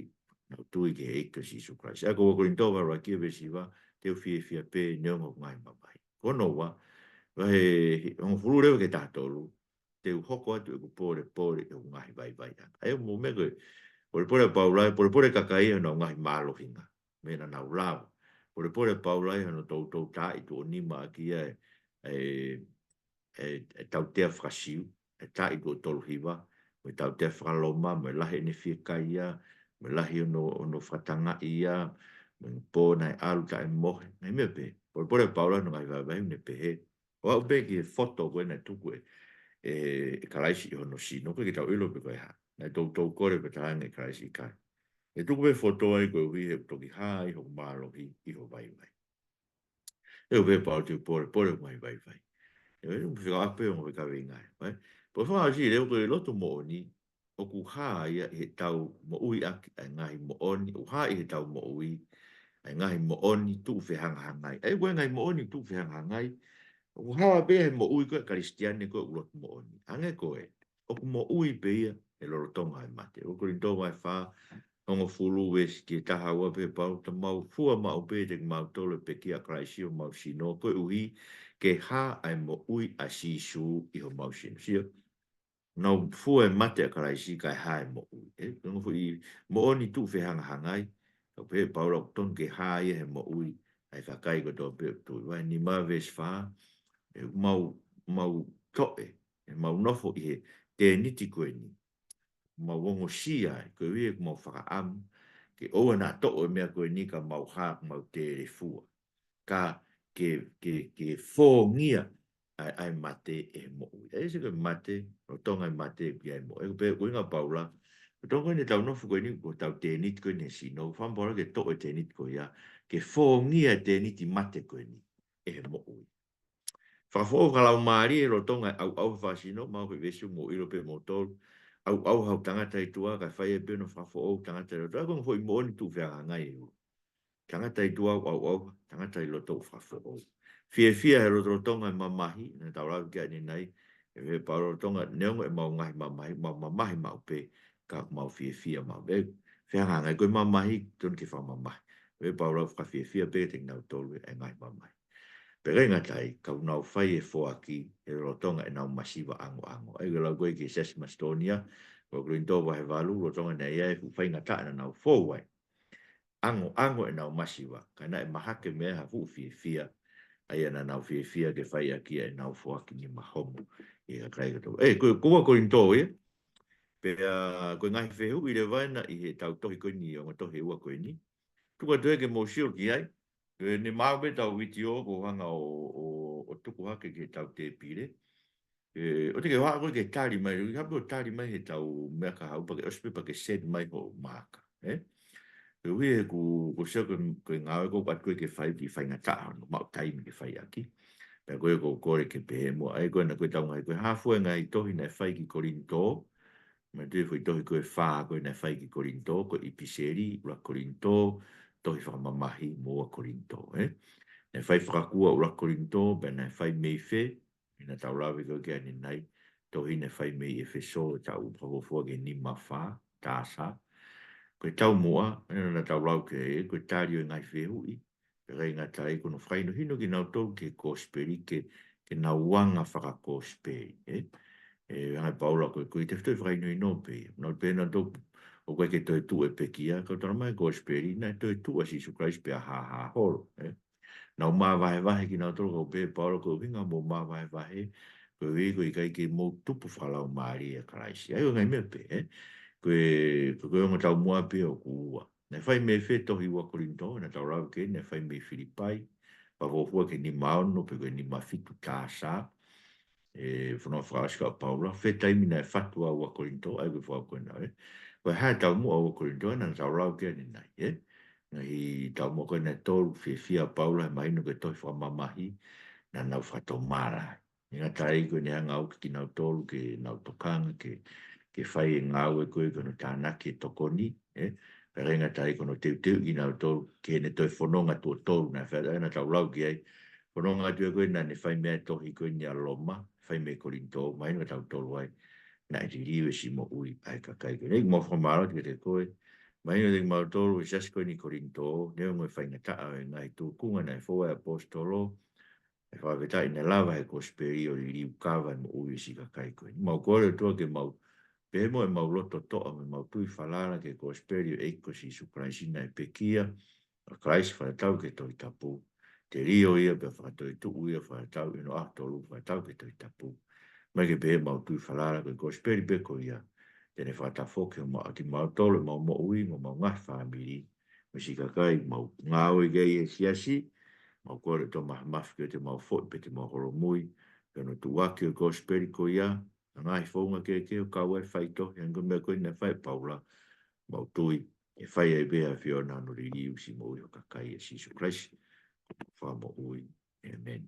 naʻa nau tui ki he ʻEiki ko Sīsū Kalaisi. ʻA ia ko ua Kolinitō vahe ʻuluaki veesi hiva, te u fiefia pē neongo ʻeku ngaahi mamahi. Ko hono ua, vahe hongofulu leva ki he taha tolu, te u hoko atu ʻeku pōlepole ʻi hoku ngaahi vaivaiʻanga. ʻA ia mou meʻa ko e, pōlepole ʻa Paula, pōlepole e kakai ʻi honau ngaahi mālohinga. Meʻa naʻa nau lava. Pōlepole ʻa Paula ʻi hono toutou taaʻi tuʻo nima ʻaki ia e, e, e, e tautea faka-Siu, e taaʻi tuʻo tolu hiva, mo e tautea faka-Loma, mo e lahi ʻene fiekaia, mo e lahi hono, hono fakatangaʻi ia, mo e pō naʻe ʻalu taʻemohe, ngaahi meʻa pehē. Pōlepole ʻa Paula ʻi hono ngaahi vaivaiʻanga ʻo ne pehē, ʻo aʻu pē ki he foto ko ē naʻe tuku ʻe, ʻe, ʻe Kalaisi ʻi hono sino, ʻoku ʻikai ke tau ʻilo pe ko e hā. Naʻe toutou kole pē talaange ʻe Kalaisi ʻikai. ʻE tuku pē foto ai koeʻuhi he ʻoku toki hā ai hoku mālohi ʻi ho vaivai. ʻE ʻo pē Paula te u pōlepole hoku ngaahi vaivai. ʻE ʻo pē fika ape ʻo ngaahi kaveinga ai, right? Pō fakaʻosi leva ko e lotu moʻoni, ʻoku hā ia ʻi heʻetau moʻui ʻaki ʻa e ngaahi moʻoni, ʻoku hā ʻi heʻetau moʻui ʻa e ngaahi moʻoni tuʻu fehangahangai. ʻA ia ko e ngaahi moʻoni tuʻu fehangahangai, ʻoku hā pē he moʻui ko ē Kalisitiane ko ē ʻoku lotu moʻoni. Hangē ko ē, ʻoku moʻui pē ia he lolotonga e mate. ua Kolinitō vahe fā, hongofulu veesi ki he taha ua pehē ʻe Paula, ta mau fua maʻu pē ʻiate kimautolu e pekia ʻa Kalaisi ʻi homau sino, koeʻuhi ke hā ʻa e moʻui ʻa Sīsū ʻi homau sino. Sio, nau fua e mate ʻa Kalaisi kae hā e moʻui. ʻE, ko e ongo foʻi moʻoni tuʻu fehangahangai, ka pehē ʻe Paula ʻoku totonu ke hā ia he moʻui ʻa e kakai kotoa pē ʻoku tui. Vahe nima veesi fā, ʻe mau, mau toʻe, ʻe mau nofo ʻi he tēniti ko eni. Mau ongosia ai, koeʻuhi ʻoku mau fakaʻamu ke ʻoua naʻa toʻo e meʻa ko eni ka mau hā, mau telefua. Ka ke, ke, ke fōngia ʻa e, ʻa e mate ʻe he moʻui. ʻE ʻi ai ko e mate, lolotonga e mate ʻoku ʻi ai e moʻui. ʻE pehē ʻuhinga ʻa Paula, lolotonga eni ʻetau nofo ko eni, ko ʻetau tēniti ko eni he sino, fakaʻamu ʻa Paula ke toʻo e tēniti ko ia, ke fōngia e tēniti mate ko eni ʻe he moʻui. Fakafoʻou fakalaumālie lolotonga e ʻauʻauha fakasino, mau ko e veesi ʻoku mou ʻilo pē moutolu. ʻAuʻauha ʻa e tangata ʻi tuʻa, kae fai ai pē hono fakafoʻou ʻa e tangata ʻi loto. ʻA ia ko e ongo foʻi moʻoni tuʻu fehangahangai ʻe ua. Tangata ʻi tuʻa ʻoku ʻauʻauha, tangata ʻi loto ʻoku fakafoʻou. Fiefia he lotolotonga e mamahi, naʻa tau lave ki ai ʻanenai, ʻe pehē ʻe Paula lolotonga, neongo ʻemau ngaahi mamahi, mau mamahi maʻu pē, ka mau fiefia maʻu pē. Fehangahangai ko e mamahi, totonu ke fakamamahi. Pehē ʻe Paula fakafiefia pē kiate kinautolu ʻa e ngaahi mamahi. Pea ʻikai ngata ai, ka ʻoku nau fai e foaki he lolotonga ʻenau masiva ʻangoʻango. ʻA ia ko e lau ko ē ki he siasi Masitōnia, ua Kolinitō vahe valu, lolotonga naʻe ʻi ai e fuʻu faingataʻa naʻa nau fou ai. ʻAngoʻango ʻenau masiva, ka naʻe mahaki mei ai ha fuʻu fiefia, ʻa ia naʻa nau fiefia ke fai ʻaki ʻenau foaki nima homo ʻi he kakai kotoa. ʻE, ko, ko ua Kolinitō ia. Pea ko e ngaahi fehuʻi leva ena ʻi heʻetau tohi ko eni, ongo tohi ʻe ua ko eni. Tuku atu ē ke mou sio ki ai. ʻE, ne maʻu pē ʻetau vitiō ʻoku ou hanga ʻo, ʻo, ʻo tuku hake ki heʻetau tēpile. ʻE, ʻoua te ke haʻu koe ke tali mai, ʻoua te ke haʻu ʻo tali mai heʻetau meʻa kahaʻu pea ke ʻosi pē pea ke send mai hoʻo maaka, ē? Koeʻuhi he ʻoku, ʻoku ou sio ko e, ko e ngāue ʻoku ʻoatu koe ke fai, ʻoku faingataʻa hono maʻu taimi ke fai ʻaki. Pea ko ia ʻoku ou kole ke pehē muʻa ai ko ena ko ʻetau ngaahi, ko e hā fua e ngaahi tohi naʻe fai ki Kolinitō, Manatuʻi e foʻi tohi ko e fā ko ē naʻe fai ki Kolinitō, ko e ʻipiseli, ʻuluaki Kolinitō, tohi fakamamahi mo ua Kolinitō, ē? Naʻe fai fakakū ʻa ʻuluaki Kolinitō, pea naʻe fai mei fē, ʻi he naʻa tau lave ko ē ki ai ʻanenai, tohi naʻe fai mei ʻEfesō, taʻu fakafuofua ki he nima fā, tā sa. Ko e taumuʻa, ʻi he naʻa tau lau ki ai, ko e tali ʻo e ngaahi fehuʻi, pea ʻikai ngata ai ko hono fakahinohino kinautolu ki he kosipeli ke, ke nau anga fakakosipeli, ē? ʻE, hangē ko Paula ko e, ko e tefitoʻi fakahinohino pē ia. Nau pehē nautolu ʻoku ʻikai ke toe tuʻu e pekia, ka ʻoku tala mai kosipeli, naʻe toe tuʻu ʻa Sīsū Kalaisi pea hāhā holo, ē? Nau māvahevahe kinautolu ka ʻoku pehē ʻe Paula ko e ʻuhinga hoʻomou māvahevahe, Ko e ʻuhi ko e ʻikai ke mou tupu fakalaumālie ʻia Kalaisi. ʻA ia ko e ngaahi meʻa pē, ē? Ko e, ko e, ko e ongo taumuʻa pē ʻoku ua. Naʻe fai mei fē tohi ua Kolinitō, naʻa tau lau ki ai, naʻe fai mei Filipai, pea fuofua ki he nima ono, pe ko e nima fitu T S A, ē, fononga fakaʻosi ʻa Paula, fē taimi naʻe fatu ai ua Kolinitō, ʻa ia ko e fakauku ena, ē. Ko e hā e taumuʻa ua Kolinitō, naʻa tau lau ki ai ʻanenai, ē. Ngaahi taumuʻa ko ena ʻe tolu, fiefia ʻa Paula, he mahino ko e tohi fakamamahi, naʻa nau fakatomala. ʻIkai ngata ai ko ʻene hanga ʻo ʻomi kinautolu ke nau tokanga ke, ke fai e ngāue ko ē ko hono tānaki e tokoni, ē? Pea ʻikai ngata ai ko hono teuteu kinautolu ke ne toe fononga tuʻo tolu naʻe fai, ʻa ia naʻa tau lau ki ai. Fononga atu ia ko ē naʻa ne fai mei ai e tohi ko eni ʻa Loma, fai mei Kolinitō, mahino kiate kitautolu ai naʻe liliu e siʻi moʻui ʻa e kakai ko eni. ʻOku mau fakamālō atu kiate koe. Mahino kiate kimautolu e siasi ko eni Kolinitō, neongo e faingataʻa ʻo e ngaahi tūkunga naʻe fou ai e ʻaposetolo, ʻe fakafetaʻi naʻe lava ʻe he kosipeli ʻo liliu kava e moʻui e siʻi kakai ko eni. Mau kole ʻOtua ke mau pehē mo ʻemau loto toʻa mo ʻemau tui falala ki he kosipeli ʻo e ʻEiki ko Sīsū Kalaisi naʻe pekia ʻa Kalaisi fakatatau ki he Tohi Tapu. Telio ia pea fakatoetuʻu ia fakatatau ʻi hono ʻaho tolu fakatatau ki he Tohi Tapu. Mai ke pehē ʻemau tui falala ko e kosipeli pē ko ia te ne fakatafoki homau, ʻa kimautolu, ʻemau moʻui mo ʻemau ngaahi fāmili, mo e siʻi kakai ʻoku mau ngāue ki ai he siasi. Mau kole ʻOtua mafimafi ke ʻoua te mau foʻi pe te mau holomui ki hono tuʻuaki ʻo e kosipeli ko ia ʻa e ngaahi founga kehekehe ʻo kau ai e faitohi, hangē ko e meʻa ko eni naʻe fai ʻe Paula. Mau tui ʻe fai ai pē ʻe he ʻAfiona hono liliu e siʻi moʻui ʻo e kakai ʻia Sīsū Kalaisi ko homau Fakamoʻui. ʻĒmeni.